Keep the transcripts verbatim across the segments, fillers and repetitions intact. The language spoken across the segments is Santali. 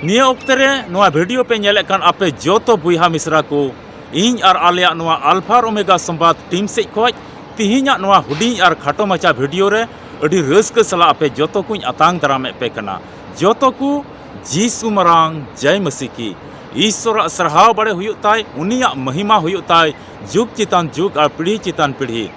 ᱱᱤᱭᱟᱹ ᱚᱠᱛᱮ ᱨᱮ ᱱᱚᱣᱟ video ᱯᱮ ᱧᱮᱞᱮᱫ ᱠᱟᱱ ᱟᱯᱮ ᱡᱚᱛᱚ ᱵᱚᱭᱦᱟ ᱢᱤᱥᱨᱟ ᱠᱚ, ᱤᱧ ᱟᱨ ᱟᱞᱮᱭᱟᱜ ᱱᱚᱣᱟ Alpha Omega Sambad team ᱥᱮᱫ ᱠᱷᱚᱱ ᱛᱤᱦᱤᱧᱟᱜ ᱱᱚᱣᱟ ᱦᱩᱰᱤᱧ ᱟᱨ ᱠᱷᱟᱴᱚ ᱢᱟᱪᱷᱟ video ᱨᱮ ᱟᱹᱰᱤ ᱨᱟᱹᱥᱠᱟᱹ ᱥᱟᱞᱟᱜ ᱟᱯᱮ ᱡᱚᱛᱚ ᱠᱚᱧ ᱟᱛᱟᱝ ᱫᱟᱨᱟᱢᱮᱫ ᱯᱮ ᱠᱟᱱᱟ᱾ ᱡᱚᱛᱚ ᱠᱚ ᱡᱤᱥᱩ ᱢᱟᱨᱟᱝ ᱡᱟᱭ ᱢᱟᱹᱥᱤ ᱠᱤ᱾ ᱤᱥᱥᱚᱨᱟᱜ ᱥᱟᱨᱦᱟᱣ ᱵᱟᱲᱮ ᱦᱩᱭᱩᱜ ᱛᱟᱭ, ᱩᱱᱤᱭᱟᱜ ᱢᱚᱦᱤᱢᱟ ᱦᱩᱭᱩᱜ ᱛᱟᱭ ᱡᱩᱜᱽ ᱪᱮᱛᱟᱱ ᱡᱩᱜᱽ ᱟᱨ ᱯᱤᱲᱦᱤ ᱪᱮᱛᱟᱱ ᱯᱤᱲᱦᱤ᱾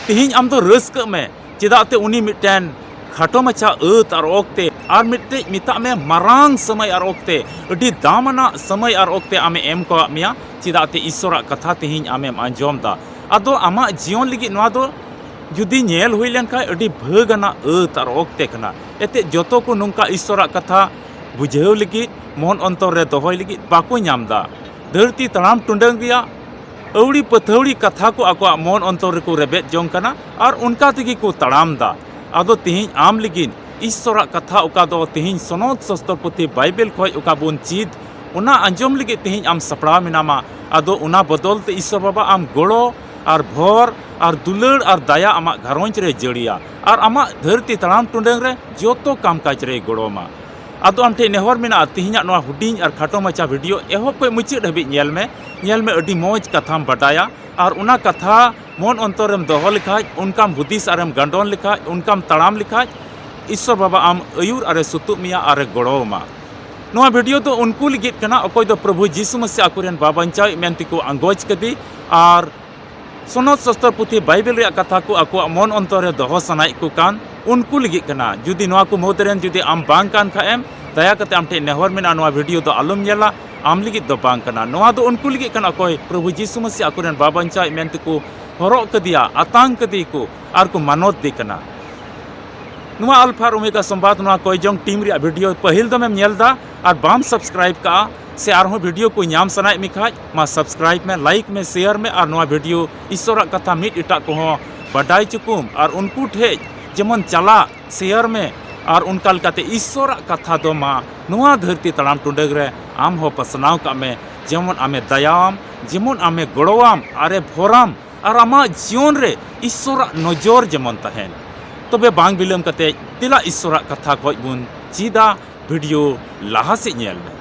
ᱛᱤᱦᱤᱧ ᱟᱢ ᱫᱚ ᱨᱟᱹᱥᱠᱟᱹᱜ ᱢᱮ, ᱪᱮᱫᱟᱜ ᱛᱮ ᱩᱱᱤ ᱢᱤᱫᱴᱮᱱ ᱠᱷᱟᱴᱚ ᱢᱟᱪᱷᱟ ᱟᱹᱛ ᱟᱨ ᱚᱠᱛᱮ ᱟᱨ ᱢᱤᱫᱴᱮᱡ ᱢᱮᱛᱟᱜ ᱢᱮ ᱢᱟᱨᱟᱝ ᱥᱚᱢᱚᱭ ᱟᱨ ᱚᱠᱛᱮ, ᱟᱹᱰᱤ ᱫᱟᱢ ᱟᱱᱟᱜ ᱥᱚᱢᱚᱭ ᱟᱨ ᱚᱠᱛᱮ ᱟᱢᱮ ᱮᱢ ᱠᱟᱣᱟᱫ ᱢᱮᱭᱟ᱾ ᱪᱮᱫᱟᱜ ᱛᱮ ᱤᱥᱥᱚᱨᱟᱜ ᱠᱟᱛᱷᱟ ᱛᱤᱦᱤᱧ ᱟᱢᱮᱢ ᱟᱸᱡᱚᱢ ᱫᱟ᱾ ᱟᱫᱚ ᱟᱢᱟᱜ ᱡᱤᱭᱚᱱ ᱞᱟᱹᱜᱤᱫ ᱱᱚᱣᱟ ᱫᱚ ᱡᱩᱫᱤ ᱧᱮᱞ ᱦᱩᱭ ᱞᱮᱱ ᱠᱷᱟᱡ ᱟᱹᱰᱤ ᱵᱷᱟᱹᱜᱽ ᱟᱱᱟᱜ ᱟᱹᱛ ᱟᱨ ᱚᱠᱛᱮ ᱠᱟᱱᱟ᱾ ᱮᱱᱛᱮᱫ ᱡᱚᱛᱚ ᱠᱚ ᱱᱚᱝᱠᱟ ᱤᱥᱥᱚᱨᱟᱜ ᱠᱟᱛᱷᱟ ᱵᱩᱡᱷᱟᱹᱣ ᱞᱟᱹᱜᱤᱫ, ᱢᱚᱱ ᱚᱱᱛᱚᱨ ᱨᱮ ᱫᱚᱦᱚᱭ ᱞᱟᱹᱜᱤᱫ ᱵᱟᱠᱚ ᱧᱟᱢ ᱫᱟ᱾ ᱫᱷᱟᱹᱨᱛᱤ ᱛᱟᱲᱟᱢ ᱴᱩᱰᱟᱹᱝ ᱨᱮᱭᱟᱜ ᱟᱹᱣᱲᱤ ᱯᱟᱹᱛᱷᱟᱹᱣᱲᱤ ᱠᱟᱛᱷᱟ ᱠᱚ ᱟᱠᱚᱣᱟᱜ ᱢᱚᱱ ᱚᱱᱛᱚᱨ ᱨᱮᱠᱚ ᱨᱮᱵᱮᱫ ᱡᱚᱝ ᱠᱟᱱᱟ ᱟᱨ ᱚᱱᱠᱟ ᱛᱮᱜᱮ ᱠᱚ ᱛᱟᱲᱟᱢ ᱫᱟ᱾ ᱟᱫᱚ ᱛᱤᱦᱤᱧ ᱟᱢ ᱞᱟᱹᱜᱤᱫ ᱤᱥᱥᱚᱨᱟᱜ ᱠᱟᱛᱷᱟ, ᱚᱠᱟ ᱫᱚ ᱛᱤᱦᱤᱧ ᱥᱚᱱᱚᱛ ᱥᱚᱥᱛᱚᱨ ᱯᱩᱛᱷᱤ ᱵᱟᱭᱵᱮᱞ ᱠᱷᱚᱡ ᱚᱠᱟ ᱵᱚᱱ ᱪᱮᱫ, ᱚᱱᱟ ᱟᱸᱡᱚᱢ ᱞᱟᱹᱜᱤᱫ ᱛᱤᱦᱤᱧ ᱟᱢ ᱥᱟᱯᱲᱟᱣ ᱢᱮᱱᱟᱢᱟ᱾ ᱟᱫᱚ ᱚᱱᱟ ᱵᱚᱫᱚᱞ ᱛᱮ ᱤᱥᱥᱚᱨ ᱵᱟᱵᱟ ᱟᱢ ᱜᱚᱲᱚ ᱟᱨ ᱵᱷᱚᱨ ᱟᱨ ᱫᱩᱞᱟᱹᱲ ᱟᱨ ᱫᱟᱭᱟ ᱟᱢᱟᱜ ᱜᱷᱟᱨᱚᱸᱡᱽ ᱨᱮ ᱡᱟᱹᱲᱤᱭᱟ ᱟᱨ ᱟᱢᱟᱜ ᱫᱷᱟᱹᱨᱛᱤ ᱛᱟᱲᱟᱢ ᱴᱩᱰᱟᱹᱝ ᱨᱮ ᱡᱚᱛᱚ ᱠᱟᱢ ᱠᱟᱡᱽ ᱨᱮᱭ ᱜᱚᱲᱚ ᱟᱢᱟ᱾ ᱟᱫᱚ ᱟᱢ ᱴᱷᱮᱱ ᱱᱮᱦᱚᱨ ᱢᱮᱱᱟᱜᱼᱟ, ᱛᱤᱦᱤᱧᱟᱜ ᱱᱚᱣᱟ ᱦᱩᱰᱤᱧ ᱟᱨ ᱠᱷᱟᱴᱚ ᱢᱟᱪᱷᱟ video ᱮᱦᱚᱵ ᱠᱷᱚᱱ ᱢᱩᱪᱟᱹᱫ ᱦᱟᱹᱵᱤᱡ ᱧᱮᱞ ᱢᱮ᱾ ᱧᱮᱞ ᱢᱮ, ᱟᱹᱰᱤ ᱢᱚᱡᱽ ᱠᱟᱛᱷᱟᱢ ᱵᱟᱰᱟᱭᱟ ᱟᱨ ᱚᱱᱟ ᱠᱟᱛᱷᱟ ᱢᱚᱱ ᱚᱱᱛᱚᱨ ᱨᱮᱢ ᱫᱚᱦᱚ ᱞᱮᱠᱷᱟᱡ, ᱚᱱᱠᱟᱢ ᱦᱩᱫᱤᱥ ᱟᱨᱮᱢ ᱜᱟᱱᱰᱚᱱ ᱞᱮᱠᱷᱟᱡ, ᱚᱱᱠᱟᱢ ᱛᱟᱲᱟᱢ ᱞᱮᱠᱷᱟᱡ, ᱤᱥᱥᱚᱨ ᱵᱟᱵᱟ ᱟᱢ ᱟᱹᱭᱩᱨ ᱟᱨᱮ ᱥᱩᱛᱩᱜ ᱢᱮᱭᱟ ᱟᱨᱮ ᱜᱚᱲᱚ ᱟᱢᱟ᱾ ᱱᱚᱣᱟ video ᱫᱚ ᱩᱱᱠᱩ ᱞᱟᱹᱜᱤᱫ ᱠᱟᱱᱟ, ᱚᱠᱚᱭ ᱫᱚ ᱯᱨᱚᱵᱷᱩ ᱡᱤᱥᱩ ᱢᱟᱥᱤ ᱟᱠᱚᱨᱮᱱ ᱵᱟᱵᱟᱧᱪᱟᱣᱤᱡ ᱢᱮᱱ ᱛᱮᱠᱚ ᱟᱸᱜᱚᱪ ᱠᱟᱫᱮ ᱟᱨ ᱥᱚᱱᱚᱛ ᱥᱚᱥᱛᱚᱨ ᱯᱩᱛᱷᱤ ᱵᱟᱭᱵᱮᱞ ᱨᱮᱭᱟᱜ ᱠᱟᱛᱷᱟ ᱠᱚ ᱟᱠᱚᱣᱟᱜ ᱢᱚᱱ ᱚᱱᱛᱚᱨ ᱨᱮ ᱫᱚᱦᱚ ᱥᱟᱱᱟᱭᱮᱫ ᱠᱚ ᱠᱟᱱ, ᱩᱱᱠᱩ ᱞᱟᱹᱜᱤᱫ ᱠᱟᱱᱟ᱾ ᱡᱩᱫᱤ ᱱᱚᱣᱟ ᱠᱚ ᱢᱩᱫᱽ ᱨᱮᱱ ᱡᱩᱫᱤ ᱟᱢ ᱵᱟᱝ ᱠᱟᱱ ᱠᱷᱟᱡ ᱮᱢ, ᱫᱟᱭᱟ ᱠᱟᱛᱮ ᱟᱢ ᱴᱷᱮᱱ ᱱᱮᱦᱚᱨ ᱢᱮᱱᱟᱜᱼᱟ, ᱱᱚᱣᱟ video ᱫᱚ ᱟᱞᱚᱢ ᱧᱮᱞᱟ, ᱟᱢ ᱞᱟᱹᱜᱤᱫ ᱫᱚ ᱵᱟᱝ ᱠᱟᱱᱟ᱾ ᱱᱚᱣᱟ ᱫᱚ ᱩᱱᱠᱩ ᱞᱟᱹᱜᱤᱫ ᱠᱟᱱᱟ, ᱚᱠᱚᱭ ᱯᱨᱚᱵᱷᱩ ᱡᱤᱥᱩ ᱢᱟᱥᱤ ᱟᱠᱚᱨᱮᱱ ᱵᱟᱵᱟᱧᱪᱟᱣᱤᱡ ᱢᱮᱱ ᱛᱮᱠᱚ ᱦᱚᱨᱚᱜ ᱠᱟᱫᱮᱭᱟ, ᱟᱛᱟᱝ ᱠᱟᱫᱮᱭᱟᱠᱚ ᱟᱨ ᱠᱚ ᱢᱟᱱᱚᱛ ᱫᱮ ᱠᱟᱱᱟ᱾ ᱱᱚᱣᱟ ᱟᱞᱯᱷᱟ ᱟᱨ ᱳᱢᱮᱜᱟ ᱥᱚᱢᱵᱟᱫ, ᱱᱚᱣᱟ ᱠᱚᱭ ᱡᱚᱝ team ᱨᱮᱭᱟᱜ video ᱯᱟᱹᱦᱤᱞ ᱫᱚᱢᱮᱢ ᱧᱮᱞ ᱫᱟ ᱟᱨ ᱵᱟᱢ subscribe ᱠᱟᱜᱼᱟ, ᱥᱮ ᱟᱨᱦᱚᱸ video ᱠᱚ ᱧᱟᱢ ᱥᱟᱱᱟᱭᱮᱫ ᱢᱮ ᱠᱷᱟᱡ, ᱢᱟ subscribe ᱢᱮ, like ᱢᱮ, share ᱢᱮ ᱟᱨ ᱱᱚᱣᱟ video ᱤᱥᱥᱚᱨᱟᱜ ᱠᱟᱛᱷᱟ ᱢᱤᱫ ᱮᱴᱟᱜ ᱠᱚᱦᱚᱸ ᱵᱟᱰᱟᱭ ᱦᱚᱪᱚ ᱠᱚᱢ ᱟᱨ ᱩᱱᱠᱩ ᱴᱷᱮᱡ ᱡᱮᱢᱚᱱ ᱪᱟᱞᱟᱜ, share ᱢᱮ ᱟᱨ ᱚᱱᱠᱟ ᱞᱮᱠᱟᱛᱮ ᱤᱥᱥᱚᱨᱟᱜ ᱠᱟᱛᱷᱟ ᱫᱚ ᱢᱟ ᱱᱚᱣᱟ ᱫᱷᱟᱹᱨᱛᱤ ᱛᱟᱲᱟᱢ ᱴᱩᱰᱟᱹᱜ ᱨᱮ ᱟᱢ ᱦᱚᱸ ᱯᱟᱥᱱᱟᱣ ᱠᱟᱜ ᱢᱮ, ᱡᱮᱢᱚᱱ ᱟᱢᱮ ᱫᱟᱭᱟᱣᱟᱢ, ᱡᱮᱢᱚᱱ ᱟᱢᱮ ᱜᱚᱲᱚᱣᱟᱢ ᱟᱨᱮ ᱵᱷᱚᱨᱟᱢ ᱟᱨ ᱟᱢᱟᱜ ᱡᱤᱭᱚᱱ ᱨᱮ ᱤᱥᱥᱚᱨᱟᱜ ᱱᱚᱡᱚᱨ ᱡᱮᱢᱚᱱ ᱛᱟᱦᱮᱱ᱾ ᱛᱚᱵᱮ ᱵᱟᱝ ᱵᱤᱞᱚᱢ ᱠᱟᱛᱮ ᱫᱮᱞᱟ ᱤᱥᱥᱚᱨᱟᱜ ᱠᱟᱛᱷᱟ ᱠᱷᱚᱡ ᱵᱚᱱ ᱪᱮᱫᱟ᱾ ᱵᱷᱤᱰᱤᱭᱳ ᱞᱟᱦᱟ ᱥᱮᱫ ᱧᱮᱞ ᱢᱮ᱾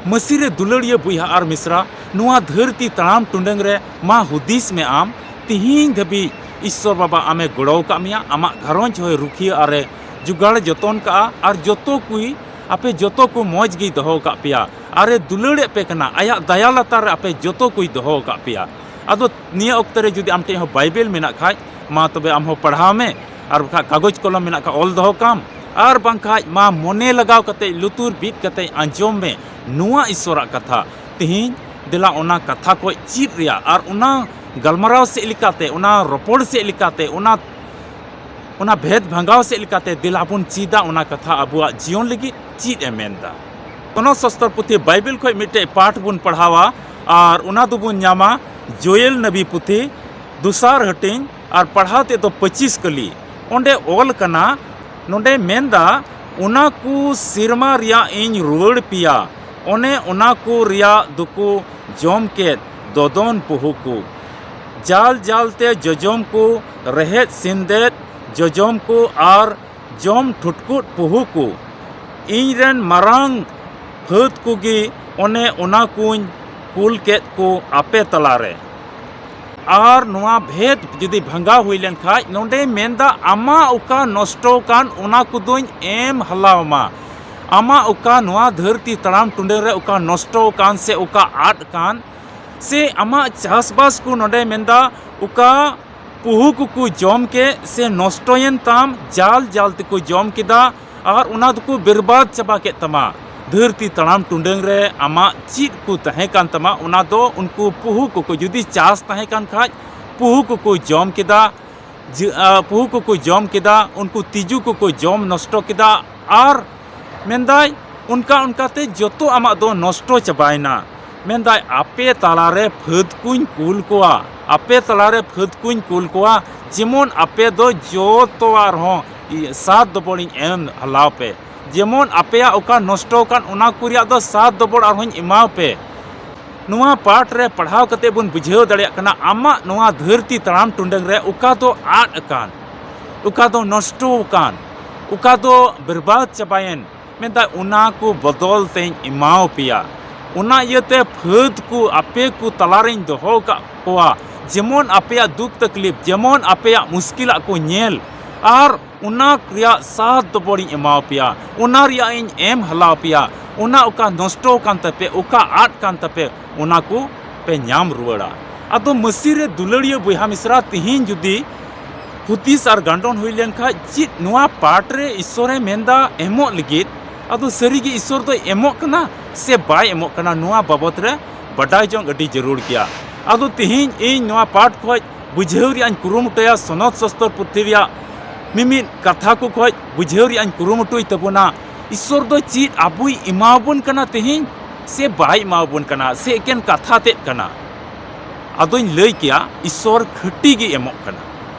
ᱢᱟᱹᱥᱤ ᱨᱮ ᱫᱩᱞᱟᱹᱲᱤᱭᱟᱹ ᱵᱚᱭᱦᱟ ᱟᱨ ᱢᱤᱥᱨᱟ, ᱱᱚᱣᱟ ᱫᱷᱟᱹᱨᱛᱤ ᱛᱟᱲᱟᱢ ᱴᱩᱰᱟᱹᱝ ᱨᱮ ᱢᱟ ᱦᱩᱫᱤᱥ ᱢᱮ ᱟᱢ, ᱛᱤᱦᱤᱧ ᱫᱷᱟᱹᱵᱤᱡ ᱤᱥᱥᱚᱨ ᱵᱟᱵᱟ ᱟᱢᱮ ᱜᱚᱲᱚ ᱟᱠᱟᱫ ᱢᱮᱭᱟ, ᱟᱢᱟᱜ ᱜᱷᱟᱨᱚᱸᱡᱽ ᱦᱚᱸᱭ ᱨᱩᱠᱷᱤᱭᱟᱹ ᱟᱨᱮ ᱡᱚᱜᱟᱲ ᱡᱚᱛᱚᱱ ᱠᱟᱜᱼᱟ, ᱟᱨ ᱡᱚᱛᱚ ᱠᱚᱭ, ᱟᱯᱮ ᱡᱚᱛᱚ ᱠᱚ ᱢᱚᱡᱽ ᱜᱮᱭ ᱫᱚᱦᱚ ᱟᱠᱟᱫ ᱯᱮᱭᱟ, ᱟᱨᱮ ᱫᱩᱞᱟᱹᱲᱮᱫ ᱯᱮ ᱠᱟᱱᱟ, ᱟᱭᱟᱜ ᱫᱟᱭᱟ ᱞᱟᱛᱟᱨ ᱨᱮ ᱟᱯᱮ ᱡᱚᱛᱚ ᱠᱚᱭ ᱫᱚᱦᱚ ᱟᱠᱟᱫ ᱯᱮᱭᱟ᱾ ᱟᱫᱚ ᱱᱤᱭᱟᱹ ᱚᱠᱛᱮ ᱨᱮ ᱡᱩᱫᱤ ᱟᱢ ᱴᱷᱮᱱ ᱦᱚᱸ ᱵᱟᱭᱵᱮᱞ ᱢᱮᱱᱟᱜ ᱠᱷᱟᱡ, ᱢᱟ ᱛᱚᱵᱮ ᱟᱢ ᱦᱚᱸ ᱯᱟᱲᱦᱟᱣ ᱢᱮ, ᱟᱨ ᱵᱟᱠᱷᱟᱡ ᱠᱟᱜᱚᱡᱽ ᱠᱚᱞᱚᱢ ᱢᱮᱱᱟᱜ ᱠᱷᱟᱡ ᱚᱞ ᱫᱚᱦᱚ ᱠᱟᱢ, ᱟᱨ ᱵᱟᱝᱠᱷᱟᱡ ᱢᱟ ᱢᱚᱱᱮ ᱞᱟᱜᱟᱣ ᱠᱟᱛᱮ, ᱞᱩᱛᱩᱨ ᱵᱤᱫ ᱠᱟᱛᱮ ᱟᱸᱡᱚᱢ ᱢᱮ ᱱᱚᱣᱟ ᱤᱥᱥᱚᱨᱟᱜ ᱠᱟᱛᱷᱟ᱾ ᱛᱤᱦᱤᱧ ᱫᱮᱞᱟ ᱚᱱᱟ ᱠᱟᱛᱷᱟ ᱠᱚ ᱪᱮᱫ ᱨᱮᱭᱟᱜ ᱟᱨ ᱚᱱᱟ ᱜᱟᱞᱢᱟᱨᱟᱣ ᱥᱮᱫ ᱞᱮᱠᱟᱛᱮ, ᱚᱱᱟ ᱨᱚᱯᱚᱲ ᱥᱮᱫ ᱞᱮᱠᱟᱛᱮ, ᱚᱱᱟ, ᱚᱱᱟ ᱵᱷᱮᱫ ᱵᱷᱟᱸᱜᱟᱣ ᱥᱮᱫ ᱞᱮᱠᱟᱛᱮ ᱫᱮᱞᱟ ᱵᱚᱱ ᱪᱮᱫᱟ ᱚᱱᱟ ᱠᱟᱛᱷᱟ ᱟᱵᱚᱣᱟᱜ ᱡᱤᱭᱚᱱ ᱞᱟᱹᱜᱤᱫ ᱪᱮᱫ ᱮ ᱢᱮᱱᱫᱟ᱾ ᱜᱚᱱᱚ ᱥᱚᱥᱛᱚᱨ ᱯᱩᱛᱷᱤ ᱵᱟᱭᱵᱮᱞ ᱠᱷᱚᱱ ᱢᱤᱫᱴᱮᱡ ᱯᱟᱴ ᱵᱚᱱ ᱯᱟᱲᱦᱟᱣᱟ, ᱟᱨ ᱚᱱᱟ ᱫᱚᱵᱚᱱ ᱧᱟᱢᱟ ᱡᱳᱭᱮᱞ ᱱᱟᱵᱤ ᱯᱩᱛᱷᱤ ᱫᱚᱥᱟᱨ ᱦᱟᱹᱴᱤᱧ, ᱟᱨ ᱯᱟᱲᱦᱟᱣ ᱛᱮᱫ ᱫᱚ ᱯᱚᱸᱪᱤᱥ ᱠᱟᱹᱞᱤ᱾ ᱚᱸᱰᱮ ᱚᱞ ᱠᱟᱱᱟ, ᱱᱚᱰᱮ ᱢᱮᱱᱫᱟ, ᱚᱱᱟ ᱠᱚ ᱥᱮᱨᱢᱟ ᱨᱮᱭᱟᱜ ᱤᱧ ᱨᱩᱣᱟᱹᱲ ᱯᱮᱭᱟ, ᱚᱱᱮ ᱚᱱᱟ ᱠᱚ ᱨᱮᱭᱟᱜ ᱫᱚᱠᱚ ᱡᱚᱢ ᱠᱮᱫ ᱫᱚᱫᱚᱱ ᱯᱩᱦᱩ ᱠᱚ, ᱡᱟᱞ ᱡᱟᱞ ᱛᱮ ᱡᱚᱡᱚᱢ ᱠᱚ, ᱨᱮᱦᱮᱫ ᱥᱤᱱᱫᱮᱫ ᱡᱚᱡᱚᱢ ᱠᱚ ᱟᱨ ᱡᱚᱢ ᱴᱷᱩᱴᱠᱩᱴ ᱯᱩᱦᱩ ᱠᱚ᱾ ᱤᱧ ᱨᱮᱱ ᱢᱟᱨᱟᱝ ᱯᱷᱟᱹᱫ ᱠᱚᱜᱮ ᱚᱱᱮ ᱚᱱᱟ ᱠᱚᱧ ᱠᱩᱞ ᱠᱮᱫ ᱠᱚ ᱟᱯᱮ ᱛᱟᱞᱟᱨᱮ᱾ ᱟᱨ ᱱᱚᱣᱟ ᱵᱷᱮᱫ ᱡᱩᱫᱤ ᱵᱷᱟᱸᱜᱟᱣ ᱦᱩᱭ ᱞᱮᱱ ᱠᱷᱟᱡ, ᱱᱚᱰᱮ ᱢᱮᱱᱫᱟ, ᱟᱢᱟᱜ ᱚᱠᱟ ᱱᱚᱥᱴᱚ ᱠᱟᱱ, ᱚᱱᱟ ᱠᱚᱫᱚᱧ ᱮᱢ ᱦᱟᱞᱟᱣ ᱟᱢᱟ᱾ ᱟᱢᱟᱜ ᱚᱠᱟ ᱱᱚᱣᱟ ᱫᱷᱟᱹᱨᱛᱤ ᱛᱟᱲᱟᱢ ᱴᱩᱰᱟᱹᱝ ᱨᱮ ᱚᱠᱟ ᱱᱚᱥᱴᱚ ᱠᱟᱱ ᱥᱮ ᱚᱠᱟ ᱟᱫ ᱠᱟᱱ, ᱥᱮ ᱟᱢᱟᱜ ᱪᱟᱥᱵᱟᱥ ᱠᱚ, ᱱᱚᱰᱮ ᱢᱮᱱᱫᱟ, ᱚᱠᱟ ᱯᱩᱦᱩ ᱠᱚᱠᱚ ᱡᱚᱢ ᱠᱮᱫ ᱥᱮ ᱱᱚᱥᱴᱚᱭᱮᱱ ᱛᱟᱢ, ᱡᱟᱞ ᱡᱟᱞ ᱛᱮᱠᱚ ᱡᱚᱢ ᱠᱮᱫᱟ ᱟᱨ ᱚᱱᱟ ᱫᱚᱠᱚ ᱵᱮᱨᱵᱟᱫ ᱪᱟᱵᱟ ᱠᱮᱫ ᱛᱟᱢᱟ᱾ ᱫᱷᱟᱹᱨᱛᱤ ᱛᱟᱲᱟᱢ ᱴᱩᱰᱟᱹᱝ ᱨᱮ ᱟᱢᱟᱜ ᱪᱮᱫ ᱠᱚ ᱛᱟᱦᱮᱸ ᱠᱟᱱ ᱛᱟᱢᱟ, ᱚᱱᱟ ᱫᱚ ᱩᱱᱠᱩ ᱯᱩᱦᱩ ᱠᱚᱠᱚ, ᱡᱩᱫᱤ ᱪᱟᱥ ᱛᱟᱦᱮᱸ ᱠᱟᱱ ᱠᱷᱟᱡ, ᱯᱩᱦᱩ ᱠᱚᱠᱚ ᱡᱚᱢ ᱠᱮᱫᱟ, ᱡᱮ, ᱟ, ᱯᱩᱦᱩ ᱠᱚᱠᱚ ᱡᱚᱢ ᱠᱮᱫᱟ, ᱩᱱᱠᱩ ᱛᱤᱡᱩ ᱠᱚᱠᱚ ᱡᱚᱢ ᱱᱚᱥᱴᱚ ᱠᱮᱫᱟ᱾ ᱟᱨ ᱢᱮᱱᱫᱟᱭ, ᱚᱱᱠᱟ ᱚᱱᱠᱟᱛᱮ ᱡᱚᱛᱚ ᱟᱢᱟᱜ ᱫᱚ ᱱᱚᱥᱴᱚ ᱪᱟᱵᱟᱭᱮᱱᱟ᱾ ᱢᱮᱱᱫᱟᱭ, ᱟᱯᱮ ᱛᱟᱞᱟᱨᱮ ᱯᱷᱟᱹᱫ ᱠᱚᱧ ᱠᱩᱞ ᱠᱚᱣᱟ, ᱟᱯᱮ ᱛᱟᱞᱟᱨᱮ ᱯᱷᱟᱹᱫ ᱠᱚᱧ ᱠᱩᱞ ᱠᱚᱣᱟ, ᱡᱮᱢᱚᱱ ᱟᱯᱮ ᱫᱚ ᱡᱚᱛᱚ ᱟᱨᱦᱚᱸ ᱥᱟᱛ ᱫᱚᱵᱚᱲᱤᱧ ᱮᱢ ᱦᱟᱞᱟᱣ ᱯᱮ, ᱡᱮᱢᱚᱱ ᱟᱯᱮᱭᱟᱜ ᱚᱠᱟ ᱱᱚᱥᱴᱚ ᱟᱠᱟᱱ, ᱚᱱᱟ ᱠᱚ ᱨᱮᱭᱟᱜ ᱫᱚ ᱥᱟᱛ ᱫᱚᱵᱚᱲ ᱟᱨᱦᱚᱸᱧ ᱮᱢᱟᱣ ᱯᱮ᱾ ᱱᱚᱣᱟ ᱯᱟᱴ ᱨᱮ ᱯᱟᱲᱦᱟᱣ ᱠᱟᱛᱮ ᱵᱚᱱ ᱵᱩᱡᱷᱟᱹᱣ ᱫᱟᱲᱮᱭᱟᱜ ᱠᱟᱱᱟ, ᱟᱢᱟᱜ ᱱᱚᱣᱟ ᱫᱷᱟᱹᱨᱛᱤ ᱛᱟᱲᱟᱢ ᱴᱩᱰᱟᱹᱝ ᱨᱮ ᱚᱠᱟ ᱫᱚ ᱟᱫ ᱟᱠᱟᱱ, ᱚᱠᱟ ᱫᱚ ᱱᱚᱥᱴᱚ ᱟᱠᱟᱱ, ᱚᱠᱟ ᱫᱚ ᱵᱮᱨᱵᱟᱫ ᱪᱟᱵᱟᱭᱮᱱ, ᱢᱮᱱᱫᱟ, ᱚᱱᱟ ᱠᱚ ᱵᱚᱫᱚᱞ ᱛᱮᱧ ᱮᱢᱟᱣ ᱯᱮᱭᱟ᱾ ᱚᱱᱟ ᱤᱭᱟᱹᱛᱮ ᱯᱷᱟᱹᱫ ᱠᱚ ᱟᱯᱮ ᱠᱚ ᱛᱟᱞᱟᱨᱮᱧ ᱫᱚᱦᱚ ᱟᱠᱟᱫ ᱠᱚᱣᱟ, ᱡᱮᱢᱚᱱ ᱟᱯᱮᱭᱟᱜ ᱫᱩᱠ ᱛᱟᱠᱞᱤᱯ, ᱡᱮᱢᱚᱱ ᱟᱯᱮᱭᱟᱜ ᱢᱩᱥᱠᱤᱞᱟᱜ ᱠᱚ ᱧᱮᱞ, ᱟᱨ ᱚᱱᱟ ᱨᱮᱭᱟᱜ ᱥᱟᱛ ᱫᱚᱵᱚᱲᱤᱧ ᱮᱢᱟᱣ ᱯᱮᱭᱟ, ᱚᱱᱟ ᱨᱮᱭᱟᱜ ᱤᱧ ᱮᱢ ᱦᱟᱞᱟᱣ ᱯᱮᱭᱟ᱾ ᱚᱱᱟ ᱚᱠᱟ ᱱᱚᱥᱴᱚ ᱟᱠᱟᱱ ᱛᱟᱯᱮ, ᱚᱠᱟ ᱟᱫ ᱟᱠᱟᱱ ᱛᱟᱯᱮ, ᱚᱱᱟ ᱠᱚ ᱯᱮ ᱧᱟᱢ ᱨᱩᱣᱟᱹᱲᱟ᱾ ᱟᱫᱚ ᱢᱟᱹᱥᱤ ᱨᱮ ᱫᱩᱞᱟᱹᱲᱤᱭᱟᱹ ᱵᱚᱭᱦᱟ ᱢᱤᱥᱨᱟ, ᱛᱤᱦᱤᱧ ᱡᱩᱫᱤ ᱦᱩᱫᱤᱥ ᱟᱨ ᱜᱟᱱᱰᱚᱱ ᱦᱩᱭ ᱞᱮᱱᱠᱷᱟᱡ, ᱪᱮᱫ ᱱᱚᱣᱟ ᱯᱟᱴ ᱨᱮ ᱤᱥᱥᱚᱨᱮ ᱢᱮᱱᱫᱟ ᱮᱢᱚᱜ ᱞᱟᱹᱜᱤᱫ? ᱟᱫᱚ ᱥᱟᱹᱨᱤᱜᱮ ᱤᱥᱥᱚᱨ ᱫᱚᱭ ᱮᱢᱚᱜ ᱠᱟᱱᱟ ᱥᱮ ᱵᱟᱭ ᱮᱢᱚᱜ ᱠᱟᱱᱟ, ᱱᱚᱣᱟ ᱵᱟᱵᱚᱛ ᱨᱮ ᱵᱟᱰᱟᱭ ᱡᱚᱝ ᱟᱹᱰᱤ ᱡᱟᱹᱨᱩᱲ ᱜᱮᱭᱟ᱾ ᱟᱫᱚ ᱛᱤᱦᱤᱧ ᱤᱧ ᱱᱚᱣᱟ ᱯᱟᱴ ᱠᱷᱚᱡ ᱵᱩᱡᱷᱟᱹᱣ ᱨᱮᱭᱟᱜ ᱤᱧ ᱠᱩᱨᱩᱢᱩᱴᱩᱭᱟ, ᱥᱚᱱᱚᱛ ᱥᱚᱥᱛᱚᱨ ᱯᱩᱛᱷᱤ ᱨᱮᱭᱟᱜ ᱢᱤᱢᱤᱫ ᱠᱟᱛᱷᱟ ᱠᱚ ᱠᱷᱚᱡ ᱵᱩᱡᱷᱟᱹᱣ ᱨᱮᱭᱟᱜ ᱤᱧ ᱠᱩᱨᱩᱢᱩᱴᱩᱭ ᱛᱟᱵᱚᱱᱟ, ᱤᱥᱥᱚᱨ ᱫᱚ ᱪᱮᱫ ᱟᱵᱚᱭ ᱮᱢᱟᱣᱟᱵᱚᱱ ᱠᱟᱱᱟ ᱛᱮᱦᱮᱧ, ᱥᱮ ᱵᱟᱭ ᱮᱢᱟᱣᱟᱵᱚᱱ ᱠᱟᱱᱟ, ᱥᱮ ᱮᱠᱮᱱ ᱠᱟᱛᱷᱟ ᱛᱮᱫ ᱠᱟᱱᱟ? ᱟᱫᱚᱧ ᱞᱟᱹᱭ ᱠᱮᱭᱟ, ᱤᱥᱥᱚᱨ ᱠᱷᱟᱹᱴᱤ ᱜᱮ ᱮᱢᱚᱜ ᱠᱟᱱᱟ᱾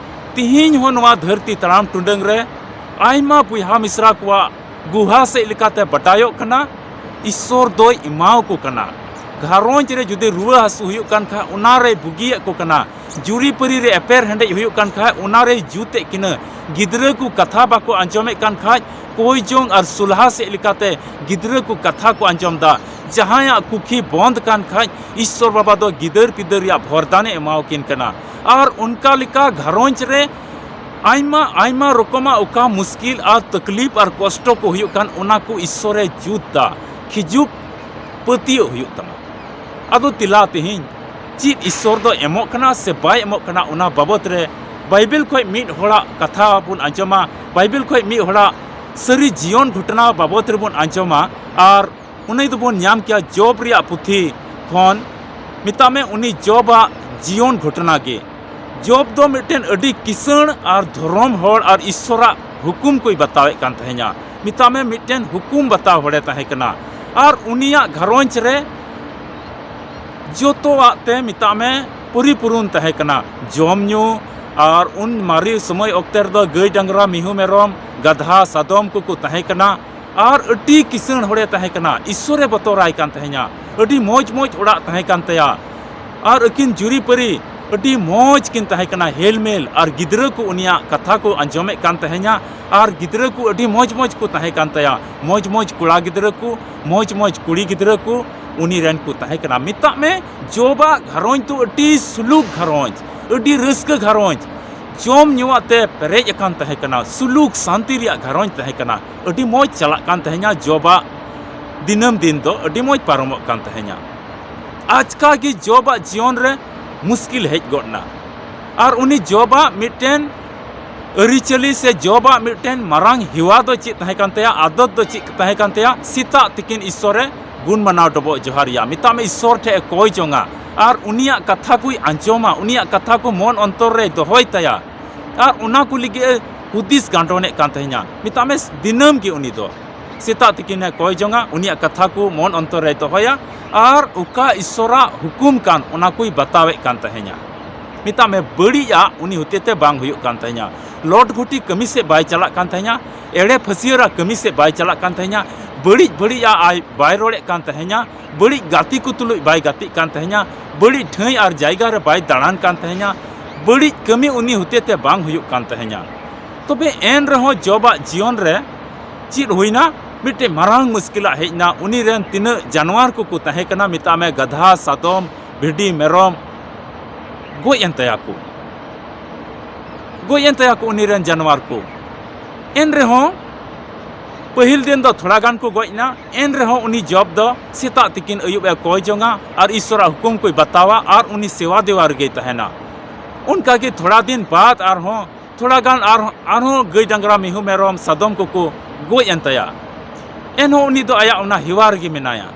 ᱛᱮᱦᱮᱧ ᱦᱚᱸ ᱱᱚᱣᱟ ᱫᱷᱟᱹᱨᱛᱤ ᱛᱟᱲᱟᱢ ᱴᱩᱰᱟᱹᱝ ᱨᱮ ᱟᱭᱢᱟ ᱵᱚᱭᱦᱟ ᱢᱤᱥᱨᱟ ᱠᱚᱣᱟᱜ ᱜᱩᱦᱟ ᱥᱮᱫ ᱞᱮᱠᱟᱛᱮ ᱵᱟᱰᱟᱭᱚᱜ ᱠᱟᱱᱟ, ᱤᱥᱥᱚᱨ ᱫᱚᱭ ᱮᱢᱟᱣᱟᱠᱚ ᱠᱟᱱᱟ᱾ ᱜᱷᱟᱨᱚᱸᱡᱽ ᱨᱮ ᱡᱩᱫᱤ ᱨᱩᱣᱟᱹ ᱦᱟᱹᱥᱩ ᱦᱩᱭᱩᱜ ᱠᱟᱱ ᱠᱷᱟᱱ, ᱚᱱᱟ ᱨᱮᱭ ᱵᱩᱜᱤᱭᱮᱫ ᱠᱚ ᱠᱟᱱᱟ᱾ ᱡᱩᱨᱤᱯᱟᱹᱨᱤ ᱨᱮ ᱮᱯᱮᱨ ᱦᱮᱸᱰᱮᱡ ᱦᱩᱭᱩᱜ ᱠᱟᱱ ᱠᱷᱟᱡ, ᱚᱱᱟ ᱨᱮᱭ ᱡᱩᱛᱮᱫ ᱠᱤᱱᱟᱹ᱾ ᱜᱤᱫᱽᱨᱟᱹ ᱠᱚ ᱠᱟᱛᱷᱟ ᱵᱟᱠᱚ ᱟᱸᱡᱚᱢᱮᱫ ᱠᱟᱱ ᱠᱷᱟᱡ, ᱠᱚᱭ ᱡᱚᱝ ᱟᱨ ᱥᱩᱞᱦᱟ ᱥᱮᱫ ᱞᱮᱠᱟᱛᱮ ᱜᱤᱫᱽᱨᱟᱹ ᱠᱚ ᱠᱟᱛᱷᱟ ᱠᱚ ᱟᱸᱡᱚᱢ ᱫᱟ᱾ ᱡᱟᱦᱟᱸᱭᱟᱜ ᱠᱩᱠᱷᱤ ᱵᱚᱱᱫ ᱠᱟᱱ ᱠᱷᱟᱡ, ᱤᱥᱥᱚᱨ ᱵᱟᱵᱟ ᱫᱚ ᱜᱤᱫᱟᱹᱨ ᱯᱤᱫᱟᱹᱨ ᱨᱮᱭᱟᱜ ᱵᱷᱚᱨᱫᱟᱱᱮ ᱮᱢᱟᱣᱟᱠᱤᱱ ᱠᱟᱱᱟ᱾ ᱟᱨ ᱚᱱᱠᱟ ᱞᱮᱠᱟ ᱜᱷᱟᱨᱚᱸᱡᱽ ᱨᱮ ᱟᱭᱢᱟ, ᱟᱭᱢᱟ ᱨᱚᱠᱚᱢᱟᱜ ᱚᱠᱟ ᱢᱩᱥᱠᱤᱞ ᱟᱨ ᱛᱟᱠᱞᱤᱯ ᱟᱨ ᱠᱚᱥᱴᱚ ᱠᱚ ᱦᱩᱭᱩᱜ ᱠᱟᱱ, ᱚᱱᱟ ᱠᱚ ᱤᱥᱥᱚᱨᱮ ᱡᱩᱛ ᱫᱟ᱾ ᱠᱷᱤᱡᱩᱜ ᱯᱟᱹᱛᱭᱟᱹᱜ ᱦᱩᱭᱩᱜ ᱛᱟᱢᱟ᱾ ᱟᱫᱚ ᱛᱮᱞᱟ ᱛᱮᱦᱮᱧ, ᱪᱮᱫ ᱤᱥᱥᱚᱨ ᱫᱚ ᱮᱢᱚᱜ ᱠᱟᱱᱟ ᱥᱮ ᱵᱟᱭ ᱮᱢᱚᱜ ᱠᱟᱱᱟ, ᱚᱱᱟ ᱵᱟᱵᱚᱛ ᱨᱮ ᱵᱟᱭᱵᱮᱞ ᱠᱷᱚᱡ ᱢᱤᱫ ᱦᱚᱲᱟᱜ ᱠᱟᱛᱷᱟ ᱵᱚᱱ ᱟᱸᱡᱚᱢᱟ, ᱵᱟᱭᱵᱮᱞ ᱠᱷᱚᱡ ᱢᱤᱫ ᱦᱚᱲᱟᱜ ᱥᱟᱹᱨᱤ ᱡᱤᱭᱚᱱ ᱜᱷᱚᱴᱚᱱᱟ ᱵᱟᱵᱚᱛ ᱨᱮᱵᱚᱱ ᱟᱸᱡᱚᱢᱟ, ᱟᱨ ᱩᱱᱤ ᱫᱚᱵᱚᱱ ᱧᱟᱢ ᱠᱮᱭᱟ ᱡᱚᱵ ᱨᱮᱭᱟᱜ ᱯᱩᱛᱷᱤ ᱠᱷᱚᱱ᱾ ᱢᱮᱛᱟᱜ ᱢᱮ, ᱩᱱᱤ ᱡᱚᱵᱟᱜ ᱡᱤᱭᱚᱱ ᱜᱷᱚᱴᱚᱱᱟ ᱜᱮ᱾ ᱡᱚᱵ ᱫᱚ ᱢᱤᱫᱴᱮᱱ ᱟᱹᱰᱤ ᱠᱤᱥᱟᱹᱬ ᱟᱨ ᱫᱷᱚᱨᱚᱢ ᱦᱚᱲ ᱟᱨ ᱤᱥᱥᱚᱨᱟᱜ ᱦᱩᱠᱩᱢ ᱠᱚᱭ ᱵᱟᱛᱟᱣᱮᱫ ᱠᱟᱱ ᱛᱟᱦᱮᱸᱱᱟ᱾ ᱢᱮᱛᱟᱜ ᱢᱮ, ᱢᱤᱫᱴᱮᱱ ᱦᱩᱠᱩᱢ ᱵᱟᱛᱟᱣ ᱦᱚᱲᱮ ᱛᱟᱦᱮᱸ ᱠᱟᱱᱟ᱾ ᱟᱨ ᱩᱱᱤᱭᱟᱜ ᱜᱷᱟᱨᱚᱸᱡᱽ ᱨᱮ ᱡᱚᱛᱚᱣᱟᱜ ᱛᱮ, ᱢᱮᱛᱟᱜ ᱢᱮ, ᱯᱚᱨᱤᱯᱩᱨᱩᱱ ᱛᱟᱦᱮᱸ ᱠᱟᱱᱟ᱾ ᱡᱚᱢ ᱧᱩ, ᱟᱨ ᱩᱱ ᱢᱟᱨᱮ ᱥᱚᱢᱚᱭ ᱚᱠᱛᱮ ᱨᱮᱫᱚ ᱜᱟᱹᱭ ᱰᱟᱝᱨᱟ, ᱢᱤᱦᱩ ᱢᱮᱨᱚᱢ, ᱜᱟᱫᱷᱟ, ᱥᱟᱫᱚᱢ ᱠᱚᱠᱚ ᱛᱟᱦᱮᱸ ᱠᱟᱱᱟ᱾ ᱟᱨ ᱟᱹᱰᱤ ᱠᱤᱥᱟᱹᱬ ᱦᱚᱲᱮ ᱛᱟᱦᱮᱸ ᱠᱟᱱᱟ, ᱤᱥᱥᱚᱨᱮ ᱵᱚᱛᱚᱨᱟᱭ ᱠᱟᱱ ᱛᱟᱦᱮᱸᱧᱟ᱾ ᱟᱹᱰᱤ ᱢᱚᱡᱽ ᱢᱚᱡᱽ ᱚᱲᱟᱜ ᱛᱟᱦᱮᱸ ᱠᱟᱱ ᱛᱟᱭᱟ᱾ ᱟᱨ ᱟᱹᱠᱤᱱ ᱡᱩᱨᱤᱯᱟᱹᱨᱤ ᱟᱹᱰᱤ ᱢᱚᱡᱽ ᱠᱤᱱ ᱛᱟᱦᱮᱸ ᱠᱟᱱᱟ, ᱦᱮᱞᱢᱮᱞ, ᱟᱨ ᱜᱤᱫᱽᱨᱟᱹ ᱠᱚ ᱩᱱᱤᱭᱟᱜ ᱠᱟᱛᱷᱟ ᱠᱚ ᱟᱸᱡᱚᱢᱮᱫ ᱠᱟᱱ ᱛᱟᱦᱮᱸᱧᱟ᱾ ᱟᱨ ᱜᱤᱫᱽᱨᱟᱹ ᱠᱚ ᱟᱹᱰᱤ ᱢᱚᱡᱽ ᱢᱚᱡᱽ ᱠᱚ ᱛᱟᱦᱮᱸ ᱠᱟᱱ ᱛᱟᱭᱟ, ᱢᱚᱡᱽ ᱢᱚᱡᱽ ᱠᱚᱲᱟ ᱜᱤᱫᱽᱨᱟᱹ ᱠᱚ, ᱢᱚᱡᱽ ᱢᱚᱡᱽ ᱠᱩᱲᱤ ᱜᱤᱫᱽᱨᱟᱹ ᱠᱚ ᱩᱱᱤ ᱨᱮᱱ ᱠᱚ ᱛᱟᱦᱮᱸ ᱠᱟᱱᱟ᱾ ᱢᱮᱛᱟᱜ ᱢᱮ, ᱡᱚᱵᱟᱜ ᱜᱷᱟᱨᱚᱸᱡᱽ ᱫᱚ ᱟᱹᱰᱤ ᱥᱩᱞᱩᱠ ᱜᱷᱟᱨᱚᱸᱡᱽ, ᱟᱹᱰᱤ ᱨᱟᱹᱥᱠᱟᱹ ᱜᱷᱟᱨᱚᱸᱡᱽ, ᱡᱚᱢ ᱧᱩᱣᱟᱜ ᱛᱮ ᱯᱮᱨᱮᱡ ᱟᱠᱟᱱ ᱛᱟᱦᱮᱸ ᱠᱟᱱᱟ, ᱥᱩᱞᱩᱠ ᱥᱟᱱᱛᱤ ᱨᱮᱭᱟᱜ ᱜᱷᱟᱨᱚᱸᱡᱽ ᱛᱟᱦᱮᱸ ᱠᱟᱱᱟ, ᱟᱹᱰᱤ ᱢᱚᱡᱽ ᱪᱟᱞᱟᱜ ᱠᱟᱱ ᱛᱟᱦᱮᱸᱧᱟ᱾ ᱡᱚᱵᱟᱜ ᱫᱤᱱᱟᱹᱢ ᱫᱤᱱ ᱫᱚ ᱟᱹᱰᱤ ᱢᱚᱡᱽ ᱯᱟᱨᱚᱢᱚᱜ ᱠᱟᱱ ᱛᱟᱦᱮᱸᱧᱟ᱾ ᱟᱪᱠᱟ ᱜᱮ ᱡᱚᱵᱟᱜ ᱡᱤᱭᱚᱱ ᱨᱮ ᱢᱩᱥᱠᱤᱞ ᱦᱮᱡ ᱜᱚᱫ ᱮᱱᱟ᱾ ᱟᱨ ᱩᱱᱤ ᱡᱚᱵᱟᱜ ᱢᱤᱫᱴᱮᱱ ᱟᱹᱨᱤᱪᱟᱹᱞᱤ ᱥᱮ ᱡᱚᱵᱟᱜ ᱢᱤᱫᱴᱮᱱ ᱢᱟᱨᱟᱝ ᱦᱮᱣᱟ ᱫᱚ ᱪᱮᱫ ᱛᱟᱦᱮᱸ ᱠᱟᱱ ᱛᱟᱭᱟ, ᱟᱫᱚᱛ ᱫᱚ ᱪᱮᱫ ᱛᱟᱦᱮᱸ ᱠᱟᱱ ᱛᱟᱭᱟ? ᱥᱮᱛᱟᱜ ᱛᱤᱠᱤᱱ ᱤᱥᱥᱚᱨᱮ ᱜᱩᱱ ᱢᱟᱱᱟᱣ ᱰᱚᱵᱚᱜ ᱡᱚᱦᱟᱨ ᱮᱭᱟ᱾ ᱢᱮᱛᱟᱜ ᱢᱮ, ᱤᱥᱥᱚᱨ ᱴᱷᱮᱡ ᱮ ᱠᱚᱭ ᱡᱚᱝᱟ ᱟᱨ ᱩᱱᱤᱭᱟᱜ ᱠᱟᱛᱷᱟ ᱠᱚᱭ ᱟᱸᱡᱚᱢᱟ, ᱩᱱᱤᱭᱟᱜ ᱠᱟᱛᱷᱟ ᱠᱚ ᱢᱚᱱ ᱚᱱᱛᱚᱨ ᱨᱮᱭ ᱫᱚᱦᱚᱭ ᱛᱟᱭᱟ ᱟᱨ ᱚᱱᱟ ᱠᱚ ᱞᱟᱹᱜᱤᱫ ᱮ ᱦᱩᱫᱤᱥ ᱜᱟᱱᱰᱚᱱᱮᱫ ᱠᱟᱱ ᱛᱟᱦᱮᱸᱧᱟ᱾ ᱢᱮᱛᱟᱜ ᱢᱮ, ᱫᱤᱱᱟᱹᱢ ᱜᱮ ᱩᱱᱤ ᱫᱚ ᱥᱮᱛᱟᱜ ᱛᱤᱠᱤᱱᱮ ᱠᱚᱭ ᱡᱚᱝᱟ, ᱩᱱᱤᱭᱟᱜ ᱠᱟᱛᱷᱟ ᱠᱚ ᱢᱚᱱ ᱚᱱᱛᱚᱨ ᱨᱮᱭ ᱫᱚᱦᱚᱭᱟ ᱟᱨ ᱚᱠᱟ ᱤᱥᱥᱚᱨᱟᱜ ᱦᱩᱠᱩᱢ ᱠᱟᱱ, ᱚᱱᱟ ᱠᱚᱭ ᱵᱟᱛᱟᱣᱮᱫ ᱠᱟᱱ ᱛᱟᱦᱮᱸᱧᱟ᱾ ᱢᱮᱛᱟᱜ ᱢᱮ, ᱵᱟᱹᱲᱤᱡᱟᱜ ᱩᱱᱤ ᱦᱚᱛᱮ ᱛᱮ ᱵᱟᱝ ᱦᱩᱭᱩᱜ ᱠᱟᱱ ᱛᱟᱦᱮᱸᱧᱟ᱾ ᱞᱚᱴ ᱜᱷᱩᱴᱤ ᱠᱟᱹᱢᱤ ᱥᱮᱫ ᱵᱟᱭ ᱪᱟᱞᱟᱜ ᱠᱟᱱ ᱛᱟᱦᱮᱸᱧᱟ, ᱮᱲᱮ ᱯᱷᱟᱹᱥᱭᱟᱹᱨᱟᱜ ᱠᱟᱹᱢᱤ ᱥᱮᱫ ᱵᱟᱭ ᱪᱟᱞᱟᱜ ᱠᱟᱱ ᱛᱟᱦᱮᱸᱧᱟ, ᱵᱟᱹᱲᱤᱡ ᱵᱟᱹᱲᱤᱡᱟᱜ ᱟᱭ ᱵᱟᱭ ᱨᱚᱲᱮᱫ ᱠᱟᱱ ᱛᱟᱦᱮᱸᱧᱟ, ᱵᱟᱹᱲᱤᱡ ᱜᱟᱛᱮ ᱠᱚ ᱛᱩᱞᱩᱡ ᱵᱟᱭ ᱜᱟᱛᱮᱜ ᱠᱟᱱ ᱛᱟᱦᱮᱸᱧᱟ, ᱵᱟᱹᱲᱤᱡ ᱴᱷᱟᱹᱭ ᱟᱨ ᱡᱟᱭᱜᱟ ᱨᱮ ᱵᱟᱭ ᱫᱟᱬᱟᱱ ᱠᱟᱱ ᱛᱟᱦᱮᱸᱧᱟ, ᱵᱟᱹᱲᱤᱡ ᱠᱟᱹᱢᱤ ᱩᱱᱤ ᱦᱚᱛᱮ ᱛᱮ ᱵᱟᱝ ᱦᱩᱭᱩᱜ ᱠᱟᱱ ᱛᱟᱦᱮᱸᱧᱟ᱾ ᱛᱚᱵᱮ ᱮᱱ ᱨᱮᱦᱚᱸ ᱡᱚᱵᱟᱜ ᱡᱤᱭᱚᱱ ᱨᱮ ᱪᱮᱫ ᱦᱩᱭᱱᱟ? ᱢᱤᱫᱴᱮᱡ ᱢᱟᱨᱟᱝ ᱢᱩᱥᱠᱤᱞᱟᱜ ᱦᱮᱡ ᱮᱱᱟ᱾ ᱩᱱᱤ ᱨᱮᱱ ᱛᱤᱱᱟᱹᱜ ᱡᱟᱱᱣᱟᱨ ᱠᱚᱠᱚ ᱛᱟᱦᱮᱸ ᱠᱟᱱᱟ, ᱢᱮᱛᱟᱜ ᱢᱮ, ᱜᱟᱫᱷᱟ, ᱥᱟᱫᱚᱢ, ᱵᱷᱤᱰᱤ, ᱢᱮᱨᱚᱢ, ᱜᱚᱡ ᱮᱱ ᱛᱟᱭᱟ ᱠᱚ, ᱜᱚᱡ ᱮᱱ ᱛᱟᱭᱟ ᱠᱚ ᱩᱱᱤ ᱨᱮᱱ ᱡᱟᱱᱣᱟᱨ ᱠᱚ᱾ ᱮᱱ ᱨᱮᱦᱚᱸ ᱯᱟᱹᱦᱤᱞ ᱫᱤᱱ ᱫᱚ ᱛᱷᱚᱲᱟ ᱜᱟᱱ ᱠᱚ ᱜᱚᱡ ᱮᱱᱟ, ᱮᱱ ᱨᱮᱦᱚᱸ ᱩᱱᱤ ᱡᱚᱵ ᱫᱚ ᱥᱮᱛᱟᱜ ᱛᱤᱠᱤᱱ ᱟᱹᱭᱩᱵ ᱮ ᱠᱚᱭ ᱡᱚᱝᱟ ᱟᱨ ᱤᱥᱥᱚᱨᱟᱜ ᱦᱩᱠᱩᱢ ᱠᱚᱭ ᱵᱟᱛᱟᱣᱟ ᱟᱨ ᱩᱱᱤ ᱥᱮᱣᱟ ᱫᱮᱣᱟ ᱨᱮᱜᱮᱭ ᱛᱟᱦᱮᱱᱟ᱾ ᱚᱱᱠᱟ ᱜᱮ ᱛᱷᱚᱲᱟ ᱫᱤᱱ ᱵᱟᱫ ᱟᱨᱦᱚᱸ ᱛᱷᱚᱲᱟ ᱜᱟᱱ ᱟᱨ-, ᱟᱨᱦᱚᱸ ᱜᱟᱹᱭ ᱰᱟᱝᱨᱟ ᱢᱤᱦᱩ ᱢᱮᱨᱚᱢ ᱥᱟᱫᱚᱢ ᱠᱚᱠᱚ ᱜᱚᱡ ᱮᱱ ᱛᱟᱭᱟ᱾ ᱮᱱᱦᱚᱸ ᱩᱱᱤ ᱫᱚ ᱟᱭᱟᱜ ᱚᱱᱟ ᱦᱮᱣᱟ ᱨᱮᱜᱮ ᱢᱮᱱᱟᱭᱟ᱾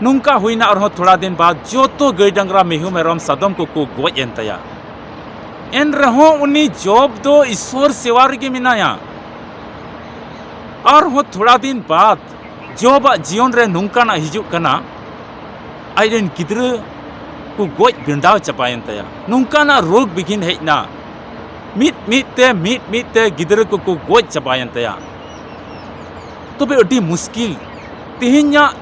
ᱱᱚᱝᱠᱟ ᱦᱩᱭᱱᱟ ᱟᱨᱦᱚᱸ ᱛᱷᱚᱲᱟ ᱫᱤᱱ ᱵᱟᱫ ᱡᱚᱛᱚ ᱜᱟᱹᱭ ᱰᱟᱝᱨᱟ ᱢᱤᱦᱩ ᱢᱮᱨᱚᱢ ᱥᱟᱫᱚᱢ ᱠᱚᱠᱚ ᱜᱚᱡ ᱮᱱ ᱛᱟᱭᱟ᱾ ᱮᱱ ᱨᱮᱦᱚᱸ ᱩᱱᱤ ᱡᱚᱵ ᱫᱚ ᱤᱥᱥᱚᱨ ᱥᱮᱣᱟ ᱨᱮᱜᱮ ᱢᱮᱱᱟᱭᱟ᱾ ᱟᱨᱦᱚᱸ ᱛᱷᱚᱲᱟ ᱫᱤᱱ ᱵᱟᱫ ᱡᱚᱵᱟᱜ ᱡᱤᱭᱚᱱ ᱨᱮ ᱱᱚᱝᱠᱟᱱᱟᱜ ᱦᱤᱡᱩᱜ ᱠᱟᱱᱟ, ᱟᱡ ᱨᱮᱱ ᱜᱤᱫᱽᱨᱟᱹ ᱠᱚ ᱜᱚᱡ ᱵᱷᱮᱸᱰᱟᱣ ᱪᱟᱵᱟᱭᱮᱱ ᱛᱟᱭᱟ᱾ ᱱᱚᱝᱠᱟᱱᱟᱜ ᱨᱳᱜᱽ ᱵᱤᱜᱷᱤᱱ ᱦᱮᱡ ᱮᱱᱟ, ᱢᱤᱫ ᱢᱤᱫ ᱛᱮ, ᱢᱤᱫ ᱢᱤᱫ ᱛᱮ ᱜᱤᱫᱽᱨᱟᱹ ᱠᱚᱠᱚ ᱜᱚᱡ ᱪᱟᱵᱟᱭᱮᱱ ᱛᱟᱭᱟ᱾ ᱛᱚᱵᱮ ᱟᱹᱰᱤ ᱢᱩᱥᱠᱤᱞ᱾ ᱛᱮᱦᱮᱧᱟᱜ,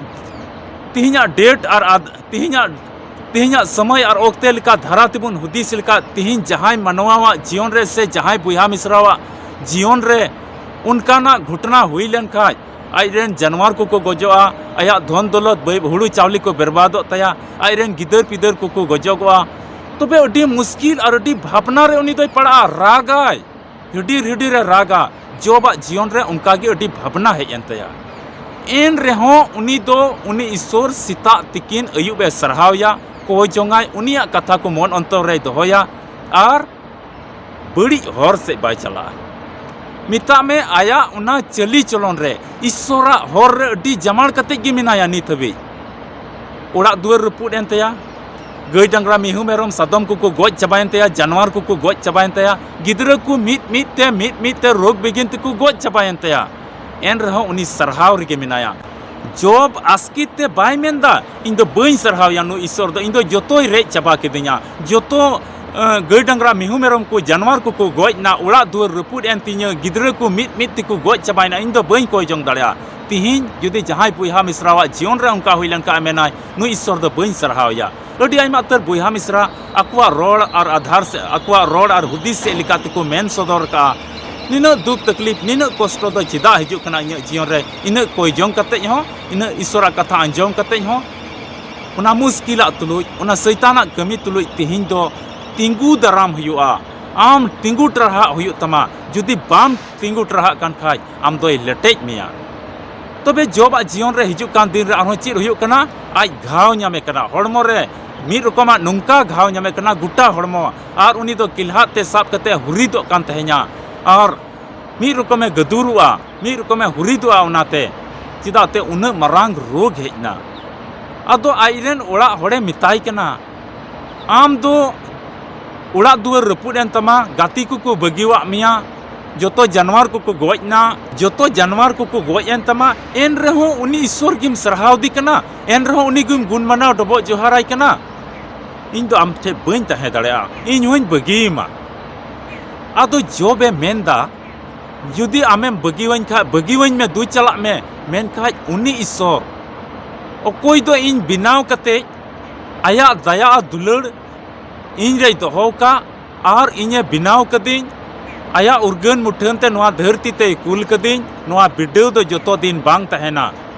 ᱛᱮᱦᱮᱧᱟᱜ date ᱟᱨ ᱟᱫ-, ᱛᱮᱦᱮᱧᱟᱜ, ᱛᱮᱦᱮᱧᱟᱜ ᱥᱚᱢᱚᱭ ᱟᱨ ᱚᱠᱛᱮ ᱞᱮᱠᱟ ᱫᱷᱟᱨᱟ ᱛᱮᱵᱚᱱ ᱦᱩᱫᱤᱥ ᱞᱮᱠᱷᱟᱱ, ᱛᱮᱦᱮᱧ ᱡᱟᱦᱟᱸᱭ ᱢᱟᱱᱣᱟᱣᱟᱜ ᱡᱤᱭᱚᱱ ᱨᱮ ᱥᱮ ᱡᱟᱦᱟᱸᱭ ᱵᱚᱭᱦᱟ ᱢᱤᱥᱨᱟᱣᱟᱜ ᱡᱤᱭᱚᱱ ᱨᱮ ᱚᱱᱠᱟᱱᱟᱜ ᱜᱷᱚᱴᱚᱱᱟ ᱦᱩᱭ ᱞᱮᱱ ᱠᱷᱟᱱ, ᱟᱡ ᱨᱮᱱ ᱡᱟᱱᱣᱟᱨ ᱠᱚᱠᱚ ᱜᱚᱡᱚᱜᱼᱟ, ᱟᱭᱟᱜ ᱫᱷᱚᱱ ᱫᱚᱞᱚᱛ, ᱵᱟᱹᱭ ᱦᱩᱲᱩ ᱪᱟᱣᱞᱮ ᱠᱚ ᱵᱮᱨᱵᱟᱫᱚᱜ ᱛᱟᱭᱟ, ᱟᱡ ᱨᱮᱱ ᱜᱤᱫᱟᱹᱨ ᱯᱤᱫᱟᱹᱨ ᱠᱚᱠᱚ ᱜᱚᱡᱚᱜᱚᱜᱼᱟ, ᱛᱚᱵᱮ ᱟᱹᱰᱤ ᱢᱩᱥᱠᱤᱞ ᱟᱨ ᱟᱹᱰᱤ ᱵᱷᱟᱵᱽᱱᱟ ᱨᱮ ᱩᱱᱤ ᱫᱚᱭ ᱯᱟᱲᱟᱜᱼᱟ, ᱨᱟᱜᱟᱭ᱾ ᱦᱤᱰᱤᱨ ᱦᱤᱰᱤᱨ ᱮ ᱨᱟᱜᱟ᱾ ᱡᱚᱵᱟᱜ ᱡᱤᱭᱚᱱ ᱨᱮ ᱚᱱᱠᱟ ᱜᱮ ᱟᱹᱰᱤ ᱵᱷᱟᱵᱽᱱᱟ ᱦᱮᱡ ᱮᱱ ᱛᱟᱭᱟ᱾ ᱮᱱ ᱨᱮᱦᱚᱸ ᱩᱱᱤ ᱫᱚ ᱩᱱᱤ ᱤᱥᱥᱚᱨ ᱥᱮᱛᱟᱜ ᱛᱤᱠᱤᱱ ᱟᱹᱭᱩᱵ ᱮ ᱥᱟᱨᱦᱟᱣ ᱮᱭᱟ, ᱠᱚᱭ ᱡᱚᱝᱟᱭ, ᱩᱱᱤᱭᱟᱜ ᱠᱟᱛᱷᱟ ᱠᱚ ᱢᱚᱱ ᱚᱱᱛᱚᱨ ᱨᱮᱭ ᱫᱚᱦᱚᱭᱟ ᱟᱨ ᱵᱟᱹᱲᱤᱡ ᱦᱚᱨ ᱥᱮᱫ ᱵᱟᱭ ᱪᱟᱞᱟᱜᱼᱟ᱾ ᱢᱮᱛᱟᱜ ᱢᱮ, ᱟᱭᱟᱜ ᱚᱱᱟ ᱪᱟᱹᱞᱤ ᱪᱚᱞᱚᱱ ᱨᱮ ᱤᱥᱥᱚᱨᱟᱜ ᱦᱚᱨ ᱨᱮ ᱟᱹᱰᱤ ᱡᱟᱢᱟᱲ ᱠᱟᱛᱮ ᱜᱮ ᱢᱮᱱᱟᱭᱟ ᱱᱤᱛ ᱦᱟᱹᱵᱤᱡ᱾ ᱚᱲᱟᱜ ᱫᱩᱣᱟᱹᱨ ᱨᱟᱹᱯᱩᱫ ᱮᱱ ᱛᱟᱭᱟ, ᱜᱟᱹᱭ ᱰᱟᱝᱨᱟ ᱢᱤᱦᱩ ᱢᱮᱨᱚᱢ ᱥᱟᱫᱚᱢ ᱠᱚᱠᱚ ᱜᱚᱡ ᱪᱟᱵᱟᱭᱮᱱ ᱛᱟᱭᱟ, ᱡᱟᱱᱣᱟᱨ ᱠᱚᱠᱚ ᱜᱚᱡ ᱪᱟᱵᱟᱭᱮᱱ ᱛᱟᱭᱟ, ᱜᱤᱫᱽᱨᱟᱹ ᱠᱚ ᱢᱤᱫ ᱢᱤᱫ ᱛᱮ, ᱢᱤᱫ ᱢᱤᱫ ᱛᱮ ᱨᱳᱜᱽ ᱵᱤᱜᱷᱤᱱ ᱛᱮᱠᱚ ᱜᱚᱡ ᱪᱟᱵᱟᱭᱮᱱ ᱛᱟᱭᱟ᱾ ᱮᱱ ᱨᱮᱦᱚᱸ ᱩᱱᱤ ᱥᱟᱨᱦᱟᱣ ᱨᱮᱜᱮ ᱢᱮᱱᱟᱭᱟ᱾ ᱡᱚᱵ ᱟᱥᱠᱮᱛ ᱛᱮ ᱵᱟᱭ ᱢᱮᱱᱫᱟ, "ᱤᱧ ᱫᱚ ᱵᱟᱹᱧ ᱥᱟᱨᱦᱟᱣᱮᱭᱟ ᱱᱩᱭ ᱤᱥᱥᱚᱨ ᱫᱚ, ᱤᱧ ᱫᱚ ᱡᱚᱛᱚᱭ ᱨᱮᱡ ᱪᱟᱵᱟ ᱠᱤᱫᱤᱧᱟ, ᱡᱚᱛᱚ, ᱮ, ᱜᱟᱹᱭ ᱰᱟᱝᱨᱟ ᱢᱤᱦᱩ ᱢᱮᱨᱚᱢ ᱠᱚ, ᱡᱟᱱᱣᱟᱨ ᱠᱚᱠᱚ ᱜᱚᱡ ᱮᱱᱟ, ᱚᱲᱟᱜ ᱫᱩᱣᱟᱹᱨ ᱨᱟᱹᱯᱩᱫ ᱮᱱ ᱛᱤᱧᱟᱹ, ᱜᱤᱫᱽᱨᱟᱹ ᱠᱚ ᱢᱤᱫ ᱢᱤᱫ ᱛᱮᱠᱚ ᱜᱚᱡ ᱪᱟᱵᱟᱭᱮᱱᱟ, ᱤᱧ ᱫᱚ ᱵᱟᱹᱧ ᱠᱚᱭ ᱡᱚᱝ ᱫᱟᱲᱮᱭᱟᱜᱼᱟ᱾" ᱛᱤᱦᱤᱧ ᱡᱩᱫᱤ ᱡᱟᱦᱟᱸᱭ ᱵᱚᱭᱦᱟ ᱢᱤᱥᱨᱟᱣᱟᱜ ᱡᱤᱭᱚᱱ ᱨᱮ ᱚᱱᱠᱟ ᱦᱩᱭ ᱞᱮᱱᱠᱷᱟᱱ ᱢᱮᱱᱟᱭ, "ᱱᱩᱭ ᱤᱥᱥᱚᱨ ᱫᱚ ᱵᱟᱹᱧ ᱥᱟᱨᱦᱟᱣᱮᱭᱟ᱾" ᱟᱹᱰᱤ ᱟᱭᱢᱟ ᱩᱛᱟᱹᱨ ᱵᱚᱭᱦᱟ ᱢᱤᱥᱨᱟ ᱟᱠᱚᱣᱟᱜ ᱨᱚᱲ ᱟᱨ ᱟᱫᱷᱟᱨ ᱥᱮ ᱟᱠᱚᱣᱟᱜ ᱨᱚᱲ ᱟᱨ ᱦᱩᱫᱤᱥ ᱥᱮᱫ ᱞᱮᱠᱟ ᱛᱮᱠᱚ ᱢᱮᱱ ᱥᱚᱫᱚᱨ ᱠᱟᱜᱼᱟ, "ᱱᱤᱱᱟᱹᱜ ᱫᱩᱠ ᱛᱟᱠᱞᱤᱯ, ᱱᱤᱱᱟᱹᱜ ᱠᱚᱥᱴᱚ ᱫᱚ ᱪᱮᱫᱟᱜ ᱦᱤᱡᱩᱜ ᱠᱟᱱᱟ ᱤᱧᱟᱹᱜ ᱡᱤᱭᱚᱱ ᱨᱮ?" ᱤᱱᱟᱹᱜ ᱠᱚᱭ ᱡᱚᱝ ᱠᱟᱛᱮᱡ ᱦᱚᱸ, ᱤᱱᱟᱹᱜ ᱤᱥᱥᱚᱨᱟᱜ ᱠᱟᱛᱷᱟ ᱟᱸᱡᱚᱢ ᱠᱟᱛᱮᱡ ᱦᱚᱸ, ᱚᱱᱟ ᱢᱩᱥᱠᱤᱞᱟᱜ ᱛᱩᱞᱩᱡ, ᱚᱱᱟ ᱥᱚᱭᱛᱟᱱᱟᱜ ᱠᱟᱹᱢᱤ ᱛᱩᱞᱩᱡ ᱛᱤᱦᱤᱧ ᱫᱚ ᱛᱤᱸᱜᱩ ᱫᱟᱨᱟᱢ ᱦᱩᱭᱩᱜᱼᱟ᱾ ᱟᱢ ᱛᱤᱸᱜᱩ ᱴᱟᱨᱦᱟᱜ ᱦᱩᱭᱩᱜ ᱛᱟᱢᱟ᱾ ᱡᱩᱫᱤ ᱵᱟᱢ ᱛᱤᱸᱜᱩ ᱴᱟᱨᱦᱟᱜ ᱠᱟᱱ ᱠᱷᱟᱡ, ᱟᱢ ᱫᱚᱭ ᱞᱮᱴᱮᱡ ᱢᱮᱭᱟ᱾ ᱛᱚᱵᱮ ᱡᱚᱵᱟᱜ ᱡᱤᱭᱚᱱ ᱨᱮ ᱦᱤᱡᱩᱜ ᱠᱟᱱ ᱫᱤᱱ ᱨᱮ ᱟᱨᱦᱚᱸ ᱪᱮᱫ ᱦᱩᱭᱩᱜ ᱠᱟᱱᱟ? ᱟᱡ ᱜᱷᱟᱣ ᱧᱟᱢᱮ ᱠᱟᱱᱟ, ᱦᱚᱲᱢᱚ ᱨᱮ ᱢᱤᱫ ᱨᱚᱠᱚᱢᱟᱜ ᱱᱚᱝᱠᱟ ᱜᱷᱟᱣ ᱧᱟᱢᱮ ᱠᱟᱱᱟ, ᱜᱚᱴᱟ ᱦᱚᱲᱢᱚ, ᱟᱨ ᱩᱱᱤ ᱫᱚ ᱠᱮᱞᱦᱟᱫ ᱛᱮ ᱥᱟᱵ ᱠᱟᱛᱮ ᱦᱩᱨᱤᱫᱚᱜ ᱠᱟᱱ ᱛᱟᱦᱮᱸᱧᱟ, ᱟᱨ ᱢᱤᱫ ᱨᱚᱠᱚᱢᱮ ᱜᱟᱹᱫᱩᱨᱚᱜᱼᱟ, ᱢᱤᱫ ᱨᱚᱠᱚᱢᱮ ᱦᱩᱨᱤᱫᱚᱜᱼᱟ ᱚᱱᱟᱛᱮ, ᱪᱮᱫᱟᱜ ᱛᱮ ᱩᱱᱟᱹᱜ ᱢᱟᱨᱟᱝ ᱨᱳᱜᱽ ᱦᱮᱡ ᱮᱱᱟ᱾ ᱟᱫᱚ ᱟᱡ ᱨᱮᱱ ᱚᱲᱟᱜ ᱦᱚᱲᱮ ᱢᱮᱛᱟᱭ ᱠᱟᱱᱟ, ᱟᱢ ᱫᱚ ᱚᱲᱟᱜ ᱫᱩᱣᱟᱹᱨ ᱨᱟᱹᱯᱩᱫ ᱮᱱ ᱛᱟᱢᱟ, ᱜᱟᱛᱮ ᱠᱚᱠᱚ ᱵᱟᱹᱜᱤᱣᱟᱜ ᱢᱮᱭᱟ, ᱡᱚᱛᱚ ᱡᱟᱱᱣᱟᱨ ᱠᱚᱠᱚ ᱜᱚᱡ ᱮᱱᱟ, ᱡᱚᱛᱚ ᱡᱟᱱᱣᱟᱨ ᱠᱚᱠᱚ ᱜᱚᱡ ᱮᱱ ᱛᱟᱢᱟ, ᱮᱱ ᱨᱮᱦᱚᱸ ᱩᱱᱤ ᱤᱥᱥᱚᱨ ᱜᱮᱢ ᱥᱟᱨᱦᱟᱣ ᱫᱮ ᱠᱟᱱᱟ, ᱮᱱ ᱨᱮᱦᱚᱸ ᱩᱱᱤ ᱜᱮᱢ ᱜᱩᱱ ᱢᱟᱱᱟᱣ ᱰᱚᱵᱚᱜ ᱡᱚᱦᱟᱨᱟᱭ ᱠᱟᱱᱟ᱾ ᱤᱧ ᱫᱚ ᱟᱢ ᱴᱷᱮᱱ ᱵᱟᱹᱧ ᱛᱟᱦᱮᱸ ᱫᱟᱲᱮᱭᱟᱜᱼᱟ, ᱤᱧ ᱦᱚᱸᱧ ᱵᱟᱹᱜᱤᱭᱟᱢᱟ᱾ ᱟᱫᱚ ᱡᱚᱵᱮ ᱢᱮᱱᱫᱟ, ᱡᱩᱫᱤ ᱟᱢᱮᱢ ᱵᱟᱹᱜᱤᱣᱟᱹᱧ ᱠᱷᱟᱡ, ᱵᱟᱹᱜᱤᱣᱟᱹᱧ ᱢᱮ, ᱫᱩ ᱪᱟᱞᱟᱜ ᱢᱮ᱾ ᱢᱮᱱᱠᱷᱟᱡ ᱩᱱᱤ ᱤᱥᱥᱚᱨ, ᱚᱠᱚᱭ ᱫᱚ ᱤᱧ ᱵᱮᱱᱟᱣ ᱠᱟᱛᱮ ᱟᱭᱟᱜ ᱫᱟᱭᱟ ᱟᱨ ᱫᱩᱞᱟᱹᱲ ᱤᱧ ᱨᱮᱭ ᱫᱚᱦᱚ ᱟᱠᱟᱫ ᱟᱨ ᱤᱧᱮ ᱵᱮᱱᱟᱣ ᱠᱟᱹᱫᱤᱧ, ᱟᱭᱟᱜ ᱩᱨᱜᱟᱹᱱ ᱢᱩᱴᱷᱟᱹᱱ ᱛᱮ ᱱᱚᱣᱟ ᱫᱷᱟᱹᱨᱛᱤ ᱛᱮᱭ ᱠᱩᱞ ᱠᱟᱹᱫᱤᱧ, ᱱᱚᱣᱟ ᱵᱤᱰᱟᱹᱣ ᱫᱚ ᱡᱚᱛᱚ ᱫᱤᱱ ᱵᱟᱝ ᱛᱟᱦᱮᱱᱟ᱾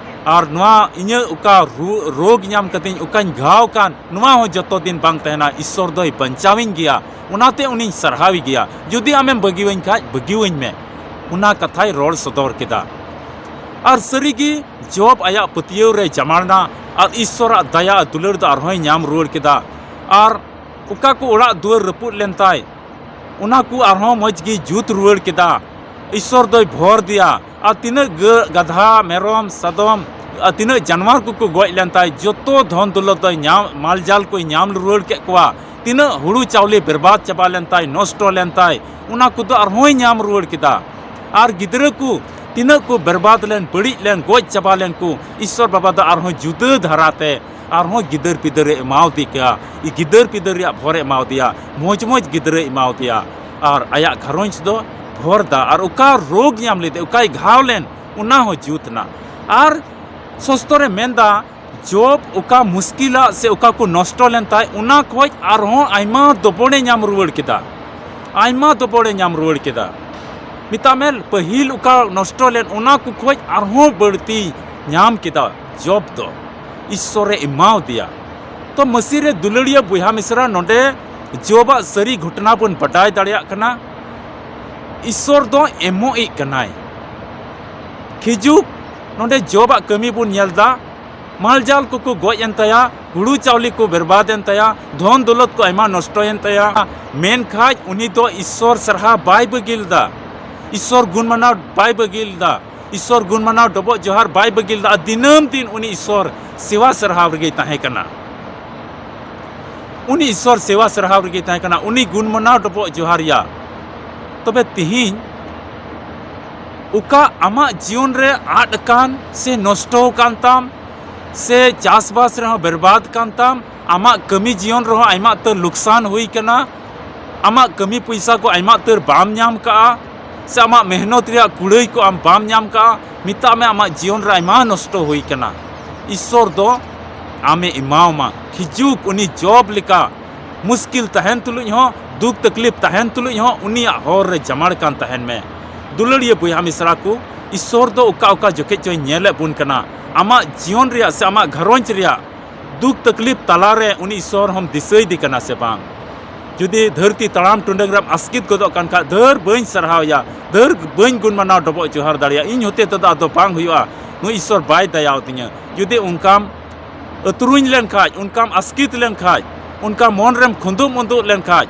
ᱟᱨ ᱱᱚᱣᱟ ᱤᱧᱟᱹᱜ ᱚᱠᱟ ᱨᱩ-, ᱨᱳᱜᱽ ᱧᱟᱢ ᱠᱟᱹᱫᱤᱧ, ᱚᱠᱟᱧ ᱜᱷᱟᱣ ᱠᱟᱱ, ᱱᱚᱣᱟ ᱦᱚᱸ ᱡᱚᱛᱚ ᱫᱤᱱ ᱵᱟᱝ ᱛᱟᱦᱮᱱᱟ᱾ ᱤᱥᱥᱚᱨ ᱫᱚᱭ ᱵᱟᱧᱪᱟᱣᱤᱧ ᱜᱮᱭᱟ, ᱚᱱᱟᱛᱮ ᱩᱱᱤᱧ ᱥᱟᱨᱦᱟᱣᱤ ᱜᱮᱭᱟ᱾ ᱡᱩᱫᱤ ᱟᱢᱮᱢ ᱵᱟᱹᱜᱤᱣᱟᱹᱧ ᱠᱷᱟᱡ, ᱵᱟᱹᱜᱤᱣᱟᱹᱧ ᱢᱮ᱾ ᱚᱱᱟ ᱠᱟᱛᱷᱟᱭ ᱨᱚᱲ ᱥᱚᱫᱚᱨ ᱠᱮᱫᱟ᱾ ᱟᱨ ᱥᱟᱹᱨᱤᱜᱮ ᱡᱚᱵ ᱟᱭᱟᱜ ᱯᱟᱹᱛᱭᱟᱹᱣ ᱨᱮ ᱡᱟᱢᱟᱲᱱᱟ ᱟᱨ ᱤᱥᱥᱚᱨᱟᱜ ᱫᱟᱭᱟ ᱟᱨ ᱫᱩᱞᱟᱹᱲ ᱫᱚ ᱟᱨᱦᱚᱸᱭ ᱧᱟᱢ ᱨᱩᱣᱟᱹᱲ ᱠᱮᱫᱟ᱾ ᱟᱨ ᱚᱠᱟ ᱠᱚ ᱚᱲᱟᱜ ᱫᱩᱣᱟᱹᱨ ᱨᱟᱹᱯᱩᱫ ᱞᱮᱱ ᱛᱟᱭ, ᱚᱱᱟ ᱠᱚ ᱟᱨᱦᱚᱸ ᱢᱚᱡᱽ ᱜᱮ ᱡᱩᱛ ᱨᱩᱣᱟᱹᱲ ᱠᱮᱫᱟ᱾ ᱤᱥᱥᱚᱨ ᱫᱚᱭ ᱵᱷᱚᱨ ᱫᱮᱭᱟ᱾ ᱟᱨ ᱛᱤᱱᱟᱹᱜ ᱜᱟᱹ-, ᱜᱟᱫᱷᱟ, ᱢᱮᱨᱚᱢ, ᱥᱟᱫᱚᱢ, ᱟᱨ ᱛᱤᱱᱟᱹᱜ ᱡᱟᱱᱣᱟᱨ ᱠᱚᱠᱚ ᱜᱚᱡ ᱞᱮᱱ ᱛᱟᱭ, ᱡᱚᱛᱚ ᱫᱷᱚᱱ ᱫᱚᱞᱚᱛ ᱫᱚᱭ ᱧᱟᱢ, ᱢᱟᱞᱡᱟᱞ ᱠᱚᱭ ᱧᱟᱢ ᱨᱩᱣᱟᱹᱲ ᱠᱮᱫ ᱠᱚᱣᱟ᱾ ᱛᱤᱱᱟᱹᱜ ᱦᱩᱲᱩ ᱪᱟᱣᱞᱮ ᱵᱮᱨᱵᱟᱫ ᱪᱟᱵᱟ ᱞᱮᱱ ᱛᱟᱭ, ᱱᱚᱥᱴᱚ ᱞᱮᱱ ᱛᱟᱭ, ᱚᱱᱟ ᱠᱚᱫᱚ ᱟᱨᱦᱚᱸᱭ ᱧᱟᱢ ᱨᱩᱣᱟᱹᱲ ᱠᱮᱫᱟ᱾ ᱟᱨ ᱜᱤᱫᱽᱨᱟᱹ ᱠᱚ ᱛᱤᱱᱟᱹᱜ ᱠᱚ ᱵᱮᱨᱵᱟᱫ ᱞᱮᱱ, ᱵᱟᱹᱲᱤᱡ ᱞᱮᱱ, ᱜᱚᱡ ᱪᱟᱵᱟ ᱞᱮᱱ ᱠᱚ, ᱤᱥᱥᱚᱨ ᱵᱟᱵᱟ ᱫᱚ ᱟᱨᱦᱚᱸ ᱡᱩᱫᱟᱹ ᱫᱷᱟᱨᱟᱛᱮ ᱟᱨᱦᱚᱸ ᱜᱤᱫᱟᱹᱨ ᱯᱤᱫᱟᱹᱨᱮ ᱮᱢᱟᱣᱫᱮ ᱠᱮᱭᱟ, ᱜᱤᱫᱟᱹᱨ ᱯᱤᱫᱟᱹᱨ ᱨᱮᱭᱟᱜ ᱵᱷᱚᱨᱮ ᱮᱢᱟᱣᱫᱮᱭᱟ, ᱢᱚᱡᱽ ᱢᱚᱡᱽ ᱜᱤᱫᱽᱨᱟᱹᱭ ᱮᱢᱟᱣᱫᱮᱭᱟ᱾ ᱟᱨ ᱟᱭᱟᱜ ᱜᱷᱟᱨᱚᱸᱡᱽ ᱫᱚ ᱵᱷᱚᱨ ᱫᱟ, ᱟᱨ ᱚᱠᱟ ᱨᱳᱜᱽ ᱧᱟᱢ ᱞᱮᱫᱮ, ᱚᱠᱟᱭ ᱜᱷᱟᱣ ᱞᱮᱱ, ᱚᱱᱟ ᱦᱚᱸ ᱡᱩᱛ ᱮᱱᱟ᱾ ᱟᱨ ᱥᱚᱥᱛᱚᱨᱮ ᱢᱮᱱᱫᱟ, ᱡᱚᱵ ᱚᱠᱟ ᱢᱩᱥᱠᱤᱞᱟᱜ ᱥᱮ ᱚᱠᱟ ᱠᱚ ᱱᱚᱥᱴᱚ ᱞᱮᱱ ᱛᱟᱭ, ᱚᱱᱟ ᱠᱷᱚᱡ ᱟᱨᱦᱚᱸ ᱟᱭᱢᱟ ᱫᱚᱵᱚᱲᱮ ᱧᱟᱢ ᱨᱩᱣᱟᱹᱲ ᱠᱮᱫᱟ᱾ ᱟᱭᱢᱟ ᱫᱚᱵᱚᱲᱮ ᱧᱟᱢ ᱨᱩᱣᱟᱹᱲ ᱠᱮᱫᱟ᱾ ᱢᱮᱛᱟᱜ ᱢᱮ, ᱯᱟᱹᱦᱤᱞ ᱚᱠᱟ ᱱᱚᱥᱴᱚ ᱞᱮᱱ, ᱚᱱᱟ ᱠᱚ ᱠᱷᱚᱡ ᱟᱨᱦᱚᱸ ᱵᱟᱹᱲᱛᱤ ᱧᱟᱢ ᱠᱮᱫᱟ ᱡᱚᱵ ᱫᱚ᱾ ᱤᱥᱥᱚᱨᱮ ᱮᱢᱟᱣ ᱫᱮᱭᱟ᱾ ᱛᱚ ᱢᱟᱹᱥᱤ ᱨᱮ ᱫᱩᱞᱟᱹᱲᱤᱭᱟᱹ ᱵᱚᱭᱦᱟ ᱢᱤᱥᱨᱟ, ᱱᱚᱰᱮ ᱡᱚᱵᱟᱜ ᱥᱟᱹᱨᱤ ᱜᱷᱚᱴᱚᱱᱟ ᱵᱚᱱ ᱵᱟᱰᱟᱭ ᱫᱟᱲᱮᱭᱟᱜ ᱠᱟᱱᱟ᱾ ᱤᱥᱥᱚᱨ ᱫᱚ ᱮᱢᱚᱜ ᱤᱡ ᱠᱟᱱᱟᱭ᱾ ᱠᱷᱤᱡᱩᱜ, ᱱᱚᱰᱮ ᱡᱚᱵᱟᱜ ᱠᱟᱹᱢᱤ ᱵᱚᱱ ᱧᱮᱞ ᱫᱟ᱾ ᱢᱟᱞᱡᱟᱞ ᱠᱚᱠᱚ ᱜᱚᱡ ᱮᱱ ᱛᱟᱭᱟ, ᱦᱩᱲᱩ ᱪᱟᱣᱞᱮ ᱠᱚ ᱵᱮᱨᱵᱟᱫ ᱮᱱ ᱛᱟᱭᱟ, ᱫᱷᱚᱱ ᱫᱚᱞᱚᱛ ᱠᱚ ᱟᱭᱢᱟ ᱱᱚᱥᱴᱚᱭᱮᱱ ᱛᱟᱭᱟ᱾ ᱢᱮᱱᱠᱷᱟᱡ ᱩᱱᱤ ᱫᱚ ᱤᱥᱥᱚᱨ ᱥᱟᱨᱦᱟᱣ ᱵᱟᱭ ᱵᱟᱹᱜᱤ ᱞᱮᱫᱟ, ᱤᱥᱥᱚᱨ ᱜᱩᱱ ᱢᱟᱱᱟᱣ ᱵᱟᱭ ᱵᱟᱹᱜᱤ ᱞᱮᱫᱟ, ᱤᱥᱥᱚᱨ ᱜᱩᱱ ᱢᱟᱱᱟᱣ ᱰᱚᱵᱚᱜ ᱡᱚᱦᱟᱨ ᱵᱟᱭ ᱵᱟᱹᱜᱤ ᱞᱮᱫᱟ᱾ ᱟᱨ ᱫᱤᱱᱟᱹᱢ ᱫᱤᱱ ᱩᱱᱤ ᱤᱥᱥᱚᱨ ᱥᱮᱣᱟ ᱥᱟᱨᱦᱟᱣ ᱨᱮᱜᱮᱭ ᱛᱟᱦᱮᱸ ᱠᱟᱱᱟ᱾ ᱩᱱᱤ ᱤᱥᱥᱚᱨ ᱥᱮᱣᱟ ᱥᱟᱨᱦᱟᱣ ᱨᱮᱜᱮᱭ ᱛᱟᱦᱮᱸ ᱠᱟᱱᱟ, ᱩᱱᱤ ᱜᱩᱱ ᱢᱟᱱᱟᱣ ᱰᱚᱵᱚᱜ ᱡᱚᱦᱟᱨ ᱮᱭᱟ᱾ ᱛᱚᱵᱮ ᱛᱤᱦᱤᱧ ᱚᱠᱟ ᱟᱢᱟᱜ ᱡᱤᱭᱚᱱ ᱨᱮ ᱟᱫ ᱟᱠᱟᱱ ᱥᱮ ᱱᱚᱥᱴᱚ ᱟᱠᱟᱱ ᱛᱟᱢ, ᱥᱮ ᱪᱟᱥᱵᱟᱥ ᱨᱮᱦᱚᱸ ᱵᱮᱨᱵᱟᱫ ᱠᱟᱱ ᱛᱟᱢ, ᱟᱢᱟᱜ ᱠᱟᱹᱢᱤ ᱡᱤᱭᱚᱱ ᱨᱮᱦᱚᱸ ᱟᱭᱢᱟ ᱩᱛᱟᱹᱨ ᱞᱩᱠᱥᱟᱱ ᱦᱩᱭ ᱠᱟᱱᱟ, ᱟᱢᱟᱜ ᱠᱟᱹᱢᱤ ᱯᱚᱭᱥᱟ ᱠᱚ ᱟᱭᱢᱟ ᱩᱛᱟᱹᱨ ᱵᱟᱢ ᱧᱟᱢ ᱠᱟᱜᱼᱟ, ᱥᱮ ᱟᱢᱟᱜ ᱢᱮᱦᱱᱚᱛ ᱨᱮᱭᱟᱜ ᱠᱩᱲᱟᱹᱭ ᱠᱚ ᱟᱢ ᱵᱟᱢ ᱧᱟᱢ ᱠᱟᱜᱼᱟ, ᱢᱮᱛᱟᱜ ᱢᱮ ᱟᱢᱟᱜ ᱡᱤᱭᱚᱱ ᱨᱮ ᱟᱭᱢᱟ ᱱᱚᱥᱴᱚ ᱦᱩᱭ ᱠᱟᱱᱟ, ᱤᱥᱥᱚᱨ ᱫᱚ ᱟᱢᱮ ᱮᱢᱟᱣᱟᱢᱟ᱾ ᱠᱷᱤᱡᱩᱜ ᱩᱱᱤ ᱡᱚᱵ ᱞᱮᱠᱟ ᱢᱩᱥᱠᱤᱞ ᱛᱟᱦᱮᱱ ᱛᱩᱞᱩᱡ ᱦᱚᱸ, ᱫᱩᱠ ᱛᱟᱠᱞᱤᱯ ᱛᱟᱦᱮᱱ ᱛᱩᱞᱩᱡ ᱦᱚᱸ ᱩᱱᱤᱭᱟᱜ ᱦᱚᱨ ᱨᱮ ᱡᱟᱢᱟᱲ ᱠᱟᱱ ᱛᱟᱦᱮᱱ ᱢᱮ᱾ ᱫᱩᱞᱟᱹᱲᱤᱭᱟᱹ ᱵᱚᱭᱦᱟ ᱢᱤᱥᱨᱟ ᱠᱚ, ᱤᱥᱥᱚᱨ ᱫᱚ ᱚᱠᱟ ᱚᱠᱟ ᱡᱚᱠᱷᱮᱡ ᱪᱚᱭ ᱧᱮᱞᱮᱫ ᱵᱚᱱ ᱠᱟᱱᱟ᱾ ᱟᱢᱟᱜ ᱡᱤᱭᱚᱱ ᱨᱮᱭᱟᱜ ᱥᱮ ᱟᱢᱟᱜ ᱜᱷᱟᱨᱚᱸᱡᱽ ᱨᱮᱭᱟᱜ ᱫᱩᱠ ᱛᱟᱠᱞᱤᱯ ᱛᱟᱞᱟᱨᱮ ᱩᱱᱤ ᱤᱥᱥᱚᱨ ᱦᱚᱸᱢ ᱫᱤᱥᱟᱹᱭᱮᱫᱮ ᱠᱟᱱᱟ ᱥᱮ ᱵᱟᱝ? ᱡᱩᱫᱤ ᱫᱷᱟᱹᱨᱛᱤ ᱛᱟᱲᱟᱢ ᱴᱩᱰᱟᱹᱝ ᱨᱮᱢ ᱟᱥᱠᱮᱛ ᱜᱚᱫᱚᱜ ᱠᱟᱱ ᱠᱷᱟᱡ, ᱫᱷᱟᱹᱨ ᱵᱟᱹᱧ ᱥᱟᱨᱦᱟᱣᱭᱟ, ᱫᱷᱟᱹᱨ ᱵᱟᱹᱧ ᱜᱩᱱ ᱢᱟᱱᱟᱣ ᱰᱚᱵᱚᱜ ᱡᱚᱦᱟᱨ ᱫᱟᱲᱮᱭᱟᱜᱼᱟ, ᱤᱧ ᱦᱚᱛᱮ ᱛᱮᱫᱚ ᱟᱫᱚ ᱵᱟᱝ ᱦᱩᱭᱩᱜᱼᱟ, ᱱᱩᱭ ᱤᱥᱥᱚᱨ ᱵᱟᱭ ᱫᱟᱭᱟᱣ ᱛᱤᱧᱟᱹ᱾ ᱡᱩᱫᱤ ᱚᱱᱠᱟᱢ ᱟᱹᱛᱨᱩᱧ ᱞᱮᱱᱠᱷᱟᱡ, ᱚᱱᱠᱟᱢ ᱟᱥᱠᱮᱛ ᱞᱮᱱᱠᱷᱟᱡ, ᱚᱱᱠᱟ ᱢᱚᱱ ᱨᱮᱢ ᱠᱷᱩᱸᱫᱩᱜ ᱢᱩᱸᱫᱩᱜ ᱞᱮᱱᱠᱷᱟᱡ,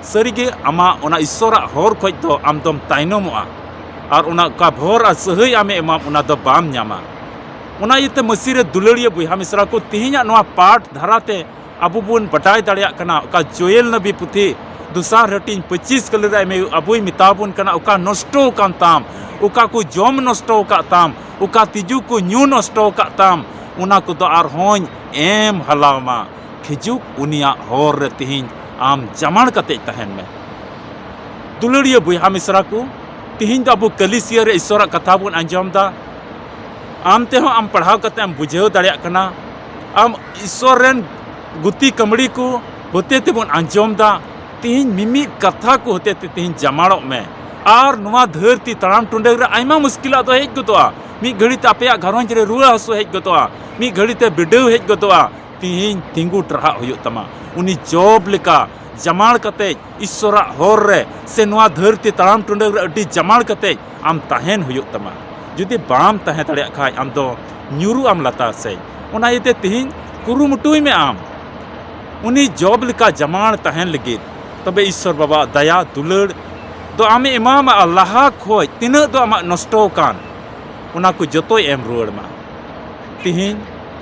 ᱥᱟᱹᱨᱤᱜᱮ ᱟᱢᱟᱜ ᱚᱱᱟ ᱤᱥᱥᱚᱨᱟᱜ ᱦᱚᱨ ᱠᱷᱚᱡ ᱫᱚ ᱟᱢ ᱫᱚᱢ ᱛᱟᱭᱱᱚᱢᱚᱜᱼᱟ᱾ ᱟᱨ ᱚᱱᱟ ᱚᱠᱟ ᱵᱷᱚᱨ ᱟᱨ ᱥᱟᱹᱦᱟᱹᱭ ᱟᱢᱮ ᱮᱢᱟᱢ, ᱚᱱᱟ ᱫᱚ ᱵᱟᱢ ᱧᱟᱢᱟ᱾ ᱚᱱᱟ ᱤᱭᱟᱹᱛᱮ ᱢᱟᱹᱥᱤ ᱨᱮ ᱫᱩᱞᱟᱹᱲᱤᱭᱟᱹ ᱵᱚᱭᱦᱟ ᱢᱤᱥᱨᱟ ᱠᱚ, ᱛᱮᱦᱮᱧᱟᱜ ᱱᱚᱣᱟ ᱯᱟᱴ ᱫᱷᱟᱨᱟᱛᱮ ᱟᱵᱚ ᱵᱚᱱ ᱵᱟᱰᱟᱭ ᱫᱟᱲᱮᱭᱟᱜ ᱠᱟᱱᱟ, ᱚᱠᱟ ᱡᱳᱭᱮᱞ ᱱᱚᱵᱤ ᱯᱩᱛᱷᱤ ᱫᱚᱥᱟᱨ ᱦᱟᱹᱴᱤᱧ ᱯᱚᱸᱪᱤᱥ ᱠᱟᱹᱞᱤ ᱨᱮ ᱟᱵᱚᱭ ᱢᱮᱛᱟ ᱵᱚᱱ ᱠᱟᱱᱟ, ᱚᱠᱟ ᱱᱚᱥᱴᱚ ᱟᱠᱟᱱ ᱛᱟᱢ, ᱚᱠᱟ ᱠᱚ ᱡᱚᱢ ᱱᱚᱥᱴᱚ ᱟᱠᱟᱫ ᱛᱟᱢ, ᱚᱠᱟ ᱛᱤᱡᱩ ᱠᱚ ᱧᱩ ᱱᱚᱥᱴᱚ ᱟᱠᱟᱫ ᱛᱟᱢ, ᱚᱱᱟ ᱠᱚᱫᱚ ᱟᱨᱦᱚᱸᱧ ᱮᱢ ᱦᱟᱞᱟᱣ ᱟᱢᱟ᱾ ᱠᱷᱤᱡᱩᱜ ᱩᱱᱤᱭᱟᱜ ᱦᱚᱨ ᱨᱮ ᱛᱤᱦᱤᱧ ᱟᱢ ᱡᱟᱢᱟᱲ ᱠᱟᱛᱮ ᱛᱟᱦᱮᱱ ᱢᱮ᱾ ᱫᱩᱞᱟᱹᱲᱤᱭᱟᱹ ᱵᱚᱭᱦᱟ ᱢᱤᱥᱨᱟ ᱠᱚ, ᱛᱤᱦᱤᱧ ᱫᱚ ᱟᱵᱚ ᱠᱟᱹᱞᱤᱥᱤᱭᱟᱹ ᱨᱮ ᱤᱥᱥᱚᱨᱟᱜ ᱠᱟᱛᱷᱟ ᱵᱚᱱ ᱟᱸᱡᱚᱢ ᱫᱟ᱾ ᱟᱢ ᱛᱮᱦᱚᱸ ᱟᱢ ᱯᱟᱲᱦᱟᱣ ᱠᱟᱛᱮ ᱮᱢ ᱵᱩᱡᱷᱟᱹᱣ ᱫᱟᱲᱮᱭᱟᱜ ᱠᱟᱱᱟ, ᱟᱢ ᱤᱥᱥᱚᱨ ᱨᱮᱱ ᱜᱩᱛᱤ ᱠᱟᱹᱢᱲᱤ ᱠᱚ ᱦᱚᱛᱮ ᱛᱮᱵᱚᱱ ᱟᱸᱡᱚᱢ ᱫᱟ᱾ ᱛᱤᱦᱤᱧ ᱢᱤᱢᱤᱫ ᱠᱟᱛᱷᱟ ᱠᱚ ᱦᱚᱛᱮ ᱛᱮ ᱛᱤᱦᱤᱧ ᱡᱟᱢᱟᱲᱚᱜ ᱢᱮ᱾ ᱟᱨ ᱱᱚᱣᱟ ᱫᱷᱟᱹᱨᱛᱤ ᱛᱟᱲᱟᱢ ᱴᱩᱰᱟᱹᱝ ᱨᱮ ᱟᱭᱢᱟ ᱢᱩᱥᱠᱤᱞᱟᱜ ᱫᱚ ᱦᱮᱡ ᱜᱚᱫᱚᱜᱼᱟ᱾ ᱢᱤᱫ ᱜᱷᱟᱹᱲᱤ ᱛᱮ ᱟᱯᱮᱭᱟᱜ ᱜᱷᱟᱨᱚᱸᱡᱽ ᱨᱮ ᱨᱩᱣᱟᱹ ᱦᱟᱹᱥᱩ ᱦᱮᱡ ᱜᱚᱫᱚᱜᱼᱟ, ᱢᱤᱫ ᱜᱷᱟᱹᱲᱤ ᱛᱮ ᱵᱤᱰᱟᱹᱣ ᱦᱮᱡ ᱜᱚᱫᱚᱜᱼᱟ᱾ ᱛᱤᱦᱤᱧ ᱛᱤᱸᱜᱩ ᱴᱟᱨᱦᱟᱜ ᱦᱩᱭᱩᱜ ᱛᱟᱢᱟ᱾ ᱩᱱᱤ ᱡᱚᱵ ᱞᱮᱠᱟ ᱡᱟᱢᱟᱲ ᱠᱟᱛᱮ ᱤᱥᱥᱚᱨᱟᱜ ᱦᱚᱨ ᱨᱮ ᱥᱮ ᱱᱚᱣᱟ ᱫᱷᱟᱹᱨᱛᱤ ᱛᱟᱲᱟᱢ ᱴᱩᱰᱟᱹᱝ ᱨᱮ ᱟᱹᱰᱤ ᱡᱟᱢᱟᱲ ᱠᱟᱛᱮ ᱟᱢ ᱛᱟᱦᱮᱱ ᱦᱩᱭᱩᱜ ᱛᱟᱢᱟ᱾ ᱡᱩᱫᱤ ᱵᱟᱢ ᱛᱟᱦᱮᱸ ᱫᱟᱲᱮᱭᱟᱜ ᱠᱷᱟᱡ, ᱟᱢ ᱫᱚ ᱧᱩᱨᱩᱜ ᱟᱢ ᱞᱟᱛᱟᱨ ᱥᱮᱫ᱾ ᱚᱱᱟ ᱤᱭᱟᱹᱛᱮ ᱛᱤᱦᱤᱧ ᱠᱩᱨᱩᱢᱩᱴᱩᱭ ᱢᱮ ᱟᱢ ᱩᱱᱤ ᱡᱚᱵ ᱞᱮᱠᱟ ᱡᱟᱢᱟᱲ ᱛᱟᱦᱮᱱ ᱞᱟᱹᱜᱤᱫ᱾ ᱛᱚᱵᱮ ᱤᱥᱥᱚᱨ ᱵᱟᱵᱟᱣᱟᱜ ᱫᱟᱭᱟ ᱫᱩᱞᱟᱹᱲ ᱫᱚ ᱟᱢᱮ ᱮᱢᱟᱢᱟ, ᱟᱨ ᱞᱟᱦᱟ ᱠᱷᱚᱡ ᱛᱤᱱᱟᱹᱜ ᱫᱚ ᱟᱢᱟᱜ ᱱᱚᱥᱴᱚ ᱟᱠᱟᱱ, ᱚᱱᱟ ᱠᱚ ᱡᱚᱛᱚᱭ ᱮᱢ ᱨᱩᱣᱟᱹᱲ ᱢᱟ᱾ ᱛᱤᱦᱤᱧ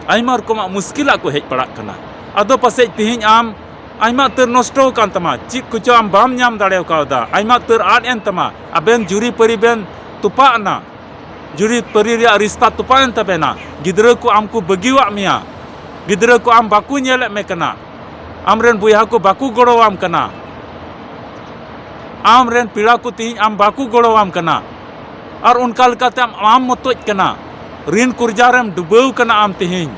ᱟᱭᱢᱟ ᱨᱚᱠᱚᱢᱟᱜ ᱢᱩᱥᱠᱤᱞᱟᱜ ᱠᱚ ᱦᱮᱡ ᱯᱟᱲᱟᱜ ᱠᱟᱱᱟ᱾ ᱟᱫᱚ ᱯᱟᱥᱮᱡ ᱛᱤᱦᱤᱧ ᱟᱢ ᱟᱭᱢᱟ ᱩᱛᱟᱹᱨ ᱱᱚᱥᱴᱚ ᱟᱠᱟᱱ ᱛᱟᱢᱟ, ᱪᱮᱫ ᱠᱚᱪᱚ ᱟᱢ ᱵᱟᱢ ᱧᱟᱢ ᱫᱟᱲᱮ ᱠᱟᱣᱫᱟ, ᱟᱭᱢᱟ ᱩᱛᱟᱹᱨ ᱟᱫ ᱮᱱ ᱛᱟᱢᱟ, ᱟᱵᱮᱱ ᱡᱩᱨᱤ ᱯᱟᱹᱨᱤ ᱵᱮᱱ ᱛᱚᱯᱟᱜ ᱮᱱᱟ, ᱡᱩᱨᱤ ᱯᱟᱹᱨᱤ ᱨᱮᱭᱟᱜ ᱨᱤᱥᱛᱟ ᱛᱚᱯᱟᱜ ᱮᱱ ᱛᱟᱵᱮᱱᱟ, ᱜᱤᱫᱽᱨᱟᱹ ᱠᱚ ᱟᱢ ᱠᱚ ᱵᱟᱹᱜᱤᱣᱟᱜ ᱢᱮᱭᱟ, ᱜᱤᱫᱽᱨᱟᱹ ᱠᱚ ᱟᱢ ᱵᱟᱠᱚ ᱧᱮᱞᱮᱫ ᱢᱮ ᱠᱟᱱᱟ, ᱟᱢᱨᱮᱱ ᱵᱚᱭᱦᱟ ᱠᱚ ᱵᱟᱠᱚ ᱜᱚᱲᱚᱣᱟᱢ ᱠᱟᱱᱟ᱾ ᱟᱢ ᱨᱮᱱ ᱯᱮᱲᱟ ᱠᱚ ᱛᱮᱦᱮᱧ ᱟᱢ ᱵᱟᱠᱚ ᱜᱚᱲᱚᱣᱟᱢ ᱠᱟᱱᱟ, ᱟᱨ ᱚᱱᱠᱟ ᱞᱮᱠᱟᱛᱮ ᱟᱢ, ᱟᱢ ᱢᱚᱛᱚᱡ ᱠᱟᱱᱟ, ᱨᱤᱱ ᱠᱚᱨᱡᱟ ᱨᱮᱢ ᱰᱩᱵᱟᱹᱣ ᱠᱟᱱᱟ ᱟᱢ ᱛᱮᱦᱮᱧ,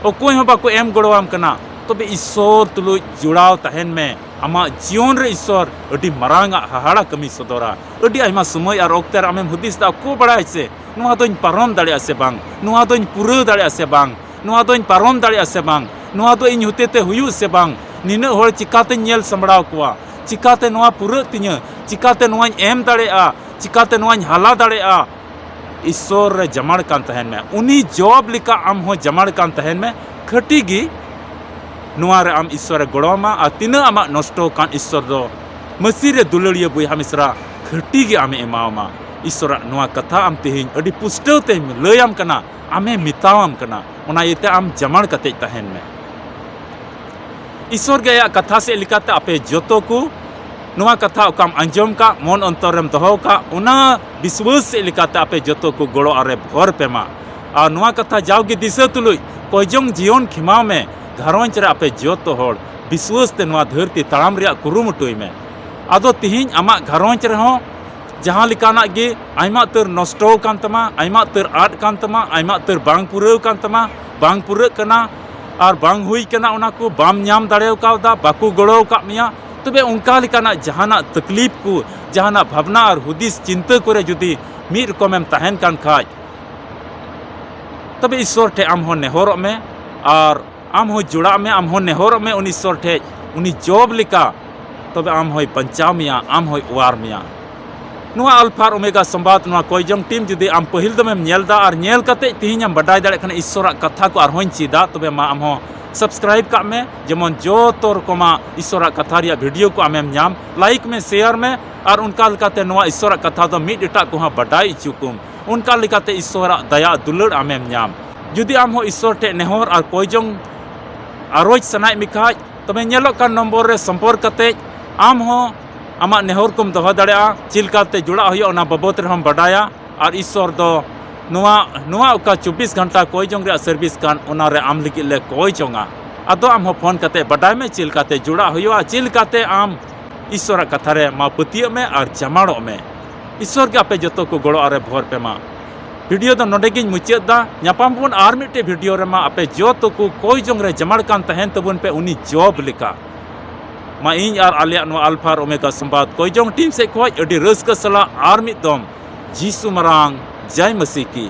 ᱚᱠᱚᱭ ᱦᱚᱸ ᱵᱟᱠᱚ ᱮᱢ ᱜᱚᱲᱚᱣᱟᱢ ᱠᱟᱱᱟ, ᱛᱚᱵᱮ ᱤᱥᱥᱚᱨ ᱛᱩᱞᱩᱡ ᱡᱚᱲᱟᱣ ᱛᱟᱦᱮᱱ ᱢᱮ᱾ ᱟᱢᱟᱜ ᱡᱤᱭᱚᱱ ᱨᱮ ᱤᱥᱥᱚᱨ ᱟᱹᱰᱤ ᱢᱟᱨᱟᱝ ᱟᱜ ᱦᱟᱦᱟᱲᱟ ᱠᱟᱹᱢᱤ ᱥᱚᱫᱚᱨᱟ᱾ ᱟᱹᱰᱤ ᱟᱭᱢᱟ ᱥᱚᱢᱚᱭ ᱟᱨ ᱚᱠᱛᱮ ᱨᱮ ᱟᱢᱮᱢ ᱦᱩᱫᱤᱥ ᱮᱫᱟ, ᱚᱠᱚᱭ ᱵᱟᱲᱟᱭ ᱥᱮ ᱱᱚᱣᱟ ᱫᱚᱧ ᱯᱟᱨᱚᱢ ᱫᱟᱲᱮᱭᱟᱜᱼᱟ ᱥᱮ ᱵᱟᱝ, ᱱᱚᱣᱟ ᱫᱚᱧ ᱯᱩᱨᱟᱹᱣ ᱫᱟᱲᱮᱭᱟᱜᱼᱟ ᱥᱮ ᱵᱟᱝ, ᱱᱚᱣᱟ ᱫᱚᱧ ᱯᱟᱨᱚᱢ ᱫᱟᱲᱮᱭᱟᱜᱼᱟ ᱥᱮ ᱵᱟᱝ, ᱱᱚᱣᱟ ᱫᱚ ᱤᱧ ᱦᱚᱛᱮᱛᱮ ᱦᱩᱭᱩᱜ ᱥᱮ ᱵᱟᱝ, ᱱᱤᱱᱟᱹᱜ ᱦᱚᱲ ᱪᱤᱠᱟᱛᱮᱧ ᱧᱮᱞ ᱥᱟᱢᱵᱲᱟᱣ ᱠᱚᱣᱟ, ᱪᱤᱠᱟᱛᱮ ᱱᱚᱣᱟ ᱯᱩᱨᱟᱹᱜ ᱛᱤᱧᱟᱹ, ᱪᱤᱠᱟᱛᱮ ᱱᱚᱣᱟᱧ ᱮᱢ ᱫᱟᱲᱮᱭᱟᱜᱼᱟ, ᱪᱤᱠᱟᱛᱮ ᱱᱚᱣᱟᱧ ᱦᱟᱞᱟ ᱫᱟᱲᱮᱭᱟᱜᱼᱟ᱾ ᱤᱥᱥᱚᱨ ᱨᱮ ᱡᱟᱢᱟᱲ ᱠᱟᱱ ᱛᱟᱦᱮᱱ ᱢᱮ᱾ ᱩᱱᱤ ᱡᱚᱵ ᱞᱮᱠᱟ ᱟᱢ ᱦᱚᱸ ᱡᱟᱢᱟᱲ ᱠᱟᱱ ᱛᱟᱦᱮᱱ ᱢᱮ᱾ ᱠᱷᱟᱹᱴᱤ ᱜᱮ ᱱᱚᱣᱟ ᱨᱮ ᱟᱢ ᱤᱥᱥᱚᱨ ᱮ ᱜᱚᱲᱚ ᱟᱢᱟ, ᱟᱨ ᱛᱤᱱᱟᱹᱜ ᱟᱢᱟᱜ ᱱᱚᱥᱴᱚ ᱟᱠᱟᱱ ᱤᱥᱥᱚᱨ ᱫᱚ ᱢᱟᱹᱥᱤ ᱨᱮ ᱫᱩᱞᱟᱹᱲᱤᱭᱟᱹ ᱵᱚᱭᱦᱟ ᱢᱤᱥᱨᱟ ᱠᱷᱟᱹᱴᱤ ᱜᱮ ᱟᱢᱮ ᱮᱢᱟᱣᱟᱢᱟ᱾ ᱤᱥᱥᱚᱨᱟᱜ ᱱᱚᱣᱟ ᱠᱟᱛᱷᱟ ᱟᱢ ᱛᱮᱦᱮᱧ ᱟᱹᱰᱤ ᱯᱩᱥᱴᱟᱹᱣ ᱛᱮᱧ ᱞᱟᱹᱭᱟᱢ ᱠᱟᱱᱟ, ᱟᱢᱮ ᱢᱮᱛᱟᱣᱟᱢ ᱠᱟᱱᱟ᱾ ᱚᱱᱟ ᱤᱭᱟᱹᱛᱮ ᱟᱢ ᱡᱟᱢᱟᱲ ᱠᱟᱛᱮᱡ ᱛᱟᱦᱮᱱ ᱢᱮ᱾ ᱤᱥᱥᱚᱨ ᱜᱮ ᱟᱭᱟᱜ ᱠᱟᱛᱷᱟ ᱥᱮᱫ ᱞᱮᱠᱟᱛᱮ ᱟᱯᱮ ᱡᱚᱛᱚ ᱠᱚ ᱱᱚᱣᱟ ᱠᱟᱛᱷᱟ ᱚᱠᱟᱢ ᱟᱸᱡᱚᱢ ᱠᱟᱜ, ᱢᱚᱱ ᱚᱱᱛᱚᱨ ᱨᱮᱢ ᱫᱚᱦᱚ ᱠᱟᱜ, ᱚᱱᱟ ᱵᱤᱥᱣᱟᱹᱥ ᱥᱮᱫ ᱞᱮᱠᱟᱛᱮ ᱟᱯᱮ ᱡᱚᱛᱚ ᱠᱚ ᱜᱚᱲᱚ ᱟᱨᱮ ᱵᱷᱚᱨ ᱯᱮ ᱢᱟ᱾ ᱟᱨ ᱱᱚᱣᱟ ᱠᱟᱛᱷᱟ ᱡᱟᱣᱜᱮ ᱫᱤᱥᱟᱹ ᱛᱩᱞᱩᱡ ᱠᱚᱭᱡᱚᱝ ᱡᱤᱭᱚᱱ ᱠᱷᱮᱢᱟᱣ ᱢᱮ, ᱜᱷᱟᱨᱚᱸᱡᱽ ᱨᱮ ᱟᱯᱮ ᱡᱚᱛᱚ ᱦᱚᱲ ᱵᱤᱥᱣᱟᱹᱥ ᱛᱮ ᱱᱚᱣᱟ ᱫᱷᱟᱹᱨᱛᱤ ᱛᱟᱲᱟᱢ ᱨᱮᱭᱟᱜ ᱠᱩᱨᱩᱢᱩᱴᱩᱭ ᱢᱮ᱾ ᱟᱫᱚ ᱛᱤᱦᱤᱧ ᱟᱢᱟᱜ ᱜᱷᱟᱨᱚᱸᱡᱽ ᱨᱮᱦᱚᱸ ᱡᱟᱦᱟᱸ ᱞᱮᱠᱟᱱᱟᱜ ᱜᱮ ᱟᱭᱢᱟ ᱩᱛᱟᱹᱨ ᱱᱚᱥᱴᱚ ᱟᱠᱟᱱ ᱛᱟᱢᱟ, ᱟᱭᱢᱟ ᱩᱛᱟᱹᱨ ᱟᱫ ᱠᱟᱱ ᱛᱟᱢᱟ, ᱟᱭᱢᱟ ᱩᱛᱟᱹᱨ ᱵᱟᱝ ᱯᱩᱨᱟᱹᱣ ᱠᱟᱱ ᱛᱟᱢᱟ, ᱵᱟᱝ ᱯᱩᱨᱟᱹᱜ ᱠᱟᱱᱟ, ᱟᱨ ᱵᱟᱝ ᱦᱩᱭ ᱠᱟᱱᱟ, ᱚᱱᱟ ᱠᱚ ᱵᱟᱢ ᱧᱟᱢ ᱫᱟᱲᱮ ᱠᱟᱣᱫᱟ, ᱵᱟᱠᱚ ᱜᱚᱲᱚ ᱟᱠᱟᱫ ᱢᱮᱭᱟ, ᱛᱚᱵᱮ ᱚᱱᱠᱟ ᱞᱮᱠᱟᱱᱟᱜ ᱡᱟᱦᱟᱱᱟᱜ ᱛᱟᱠᱞᱤᱯ ᱠᱚ, ᱡᱟᱦᱟᱱᱟᱜ ᱵᱷᱟᱵᱽᱱᱟ ᱟᱨ ᱦᱩᱫᱤᱥ ᱪᱤᱱᱛᱟᱹ ᱠᱚᱨᱮ ᱡᱩᱫᱤ ᱢᱤᱫ ᱨᱚᱠᱚᱢᱮᱢ ᱛᱟᱦᱮᱱ ᱠᱟᱱ ᱠᱷᱟᱡ, ᱛᱚᱵᱮ ᱤᱥᱥᱚᱨ ᱴᱷᱮᱡ ᱟᱢ ᱦᱚᱸ ᱱᱮᱦᱚᱨᱚᱜ ᱢᱮ ᱟᱨ ᱟᱢ ᱦᱚᱸ ᱡᱚᱲᱟᱜ ᱢᱮ, ᱟᱢ ᱦᱚᱸ ᱱᱮᱦᱚᱨᱚᱜ ᱢᱮ ᱩᱱᱤ ᱤᱥᱥᱚᱨ ᱴᱷᱮᱡ, ᱩᱱᱤ ᱡᱚᱵ ᱞᱮᱠᱟ, ᱛᱚᱵᱮ ᱟᱢ ᱦᱚᱸᱭ ᱵᱟᱧᱪᱟᱣ ᱢᱮᱭᱟ, ᱟᱢ ᱦᱚᱸᱭ ᱚᱣᱟᱨ ᱢᱮᱭᱟ᱾ ᱱᱚᱣᱟ ᱟᱞᱯᱷᱟ ᱟᱨ ᱳᱢᱮᱜᱟ ᱥᱚᱢᱵᱟᱫ, ᱱᱚᱣᱟ ᱠᱚᱭᱡᱚᱝ ᱴᱤᱢ ᱡᱩᱫᱤ ᱟᱢ ᱯᱟᱹᱦᱤᱞ ᱫᱚᱢᱮᱢ ᱧᱮᱞ ᱮᱫᱟ ᱟᱨ ᱧᱮᱞ ᱠᱟᱛᱮ ᱛᱤᱦᱤᱧᱮᱢ ᱵᱟᱰᱟᱭ ᱫᱟᱲᱮᱭᱟᱜ ᱠᱟᱱᱟ ᱤᱥᱥᱚᱨᱟᱜ ᱠᱟᱛᱷᱟ ᱠᱚ ᱟᱨᱦᱚᱸᱧ ᱪᱮᱫᱟ, ᱛᱚᱵᱮ ᱢᱟ ᱟᱢ ᱦᱚᱸ ᱥᱟᱵᱥᱠᱨᱟᱭᱤᱵ ᱠᱟᱜ ᱢᱮ, ᱡᱮᱢᱚᱱ ᱡᱚᱛᱚ ᱨᱚᱠᱚᱢᱟᱜ ᱤᱥᱥᱚᱨᱟᱜ ᱠᱟᱛᱷᱟ ᱨᱮᱭᱟᱜ ᱵᱷᱤᱰᱤᱭᱳ ᱠᱚ ᱟᱢᱮᱢ ᱧᱟᱢ᱾ ᱞᱟᱭᱤᱠ ᱢᱮ, ᱥᱮᱭᱟᱨ ᱢᱮ, ᱟᱨ ᱚᱱᱠᱟ ᱞᱮᱠᱟᱛᱮ ᱱᱚᱣᱟ ᱤᱥᱥᱚᱨᱟᱜ ᱠᱟᱛᱷᱟ ᱫᱚ ᱢᱤᱫ ᱮᱴᱟᱜ ᱠᱚᱦᱚᱸ ᱵᱟᱰᱟᱭ ᱦᱚᱪᱚ ᱠᱚᱢ᱾ ᱚᱱᱠᱟ ᱞᱮᱠᱟᱛᱮ ᱤᱥᱥᱚᱨᱟᱜ ᱫᱟᱭᱟ ᱫᱩᱞᱟᱹᱲ ᱟᱢᱮᱢ ᱧᱟᱢ᱾ ᱡᱩᱫᱤ ᱟᱢ ᱦᱚᱸ ᱤᱥᱥᱚᱨ ᱴᱷᱮᱡ ᱱᱮᱦᱚᱨ ᱟᱨ ᱠᱚᱭᱡᱚᱝ ᱟᱨᱚᱡᱽ ᱥᱟᱱᱟᱭᱮᱫ ᱢᱮ ᱠᱷᱟᱡ, ᱛᱚᱵᱮ ᱧᱮᱞᱚᱜ ᱠᱟᱱ ᱱᱚᱢᱵᱚᱨ ᱨᱮ ᱥᱚᱢᱯᱚᱨᱠ ᱠᱟᱛᱮ ᱟᱢ ᱦᱚᱸ ᱟᱢᱟᱜ ᱱᱮᱦᱚᱨ ᱠᱚᱢ ᱫᱚᱦᱚ ᱫᱟᱲᱮᱭᱟᱜᱼᱟ᱾ ᱪᱮᱫ ᱞᱮᱠᱟᱛᱮ ᱡᱚᱲᱟᱜ ᱦᱩᱭᱩᱜᱼᱟ, ᱚᱱᱟ ᱵᱟᱵᱚᱫ ᱨᱮᱦᱚᱸᱢ ᱵᱟᱰᱟᱭᱟ᱾ ᱟᱨ ᱤᱥᱥᱚᱨ ᱫᱚ ᱱᱚᱣᱟ, ᱱᱚᱣᱟ ᱚᱠᱟ ᱪᱚᱵᱵᱤᱥ ᱜᱷᱚᱱᱴᱟ ᱠᱚᱭ ᱡᱚᱝ ᱨᱮᱭᱟᱜ ᱥᱟᱨᱵᱷᱤᱥ ᱠᱟᱱ, ᱚᱱᱟ ᱨᱮ ᱟᱢ ᱞᱟᱹᱜᱤᱫ ᱞᱮ ᱠᱚᱭ ᱡᱚᱝᱟ᱾ ᱟᱫᱚ ᱟᱢ ᱦᱚᱸ ᱯᱷᱳᱱ ᱠᱟᱛᱮ ᱵᱟᱰᱟᱭ ᱢᱮ ᱪᱮᱫ ᱞᱮᱠᱟᱛᱮ ᱡᱚᱲᱟᱜ ᱦᱩᱭᱩᱜᱼᱟ, ᱪᱮᱫ ᱞᱮᱠᱟᱛᱮ ᱟᱢ ᱤᱥᱚᱨᱟᱜ ᱠᱟᱛᱷᱟ ᱨᱮ ᱢᱟ ᱯᱟᱹᱛᱭᱟᱹᱜ ᱢᱮ ᱟᱨ ᱡᱟᱢᱟᱲᱚᱜ ᱢᱮ᱾ ᱤᱥᱚᱨ ᱜᱮ ᱟᱯᱮ ᱡᱚᱛᱚ ᱠᱚ ᱜᱚᱲᱚ ᱟᱨᱮ ᱵᱷᱚᱨ ᱯᱮ ᱢᱟ᱾ ᱵᱷᱤᱰᱤᱭᱳ ᱫᱚ ᱱᱚᱰᱮ ᱜᱤᱧ ᱢᱩᱪᱟᱹᱫ ᱫᱟ᱾ ᱧᱟᱯᱟᱢ ᱵᱚᱱ ᱟᱨ ᱢᱤᱫᱴᱮᱡ ᱵᱷᱤᱰᱤᱭᱳ ᱨᱮᱢᱟ᱾ ᱟᱯᱮ ᱡᱚᱛᱚ ᱠᱚ ᱠᱚᱭ ᱡᱚᱝ ᱨᱮ ᱡᱟᱢᱟᱲ ᱠᱟᱱ ᱛᱟᱦᱮᱱ ᱛᱟᱵᱚᱱ ᱯᱮ ᱩᱱᱤ ᱡᱚᱵ ᱞᱮᱠᱟ᱾ ᱢᱟ ᱤᱧ ᱟᱨ ᱟᱞᱮᱭᱟᱜ ᱱᱚᱣᱟ ᱟᱞᱯᱷᱟ ᱟᱨ ᱳᱢᱮᱜᱟ ᱥᱚᱢᱵᱟᱫ ᱠᱚᱭ ᱡᱚᱝ ᱴᱤᱢ ᱥᱮᱫ ᱠᱷᱚᱡ ᱟᱹᱰᱤ ᱨᱟᱹᱥᱠᱟᱹ ᱥᱟᱞᱟᱜ ᱟᱨ ᱢᱤᱫ ᱫᱚᱢ ᱡᱤᱥᱩ ᱢᱟᱨᱟᱝ ᱡᱟᱭ ᱢᱟᱹᱥᱤ ᱠᱤ᱾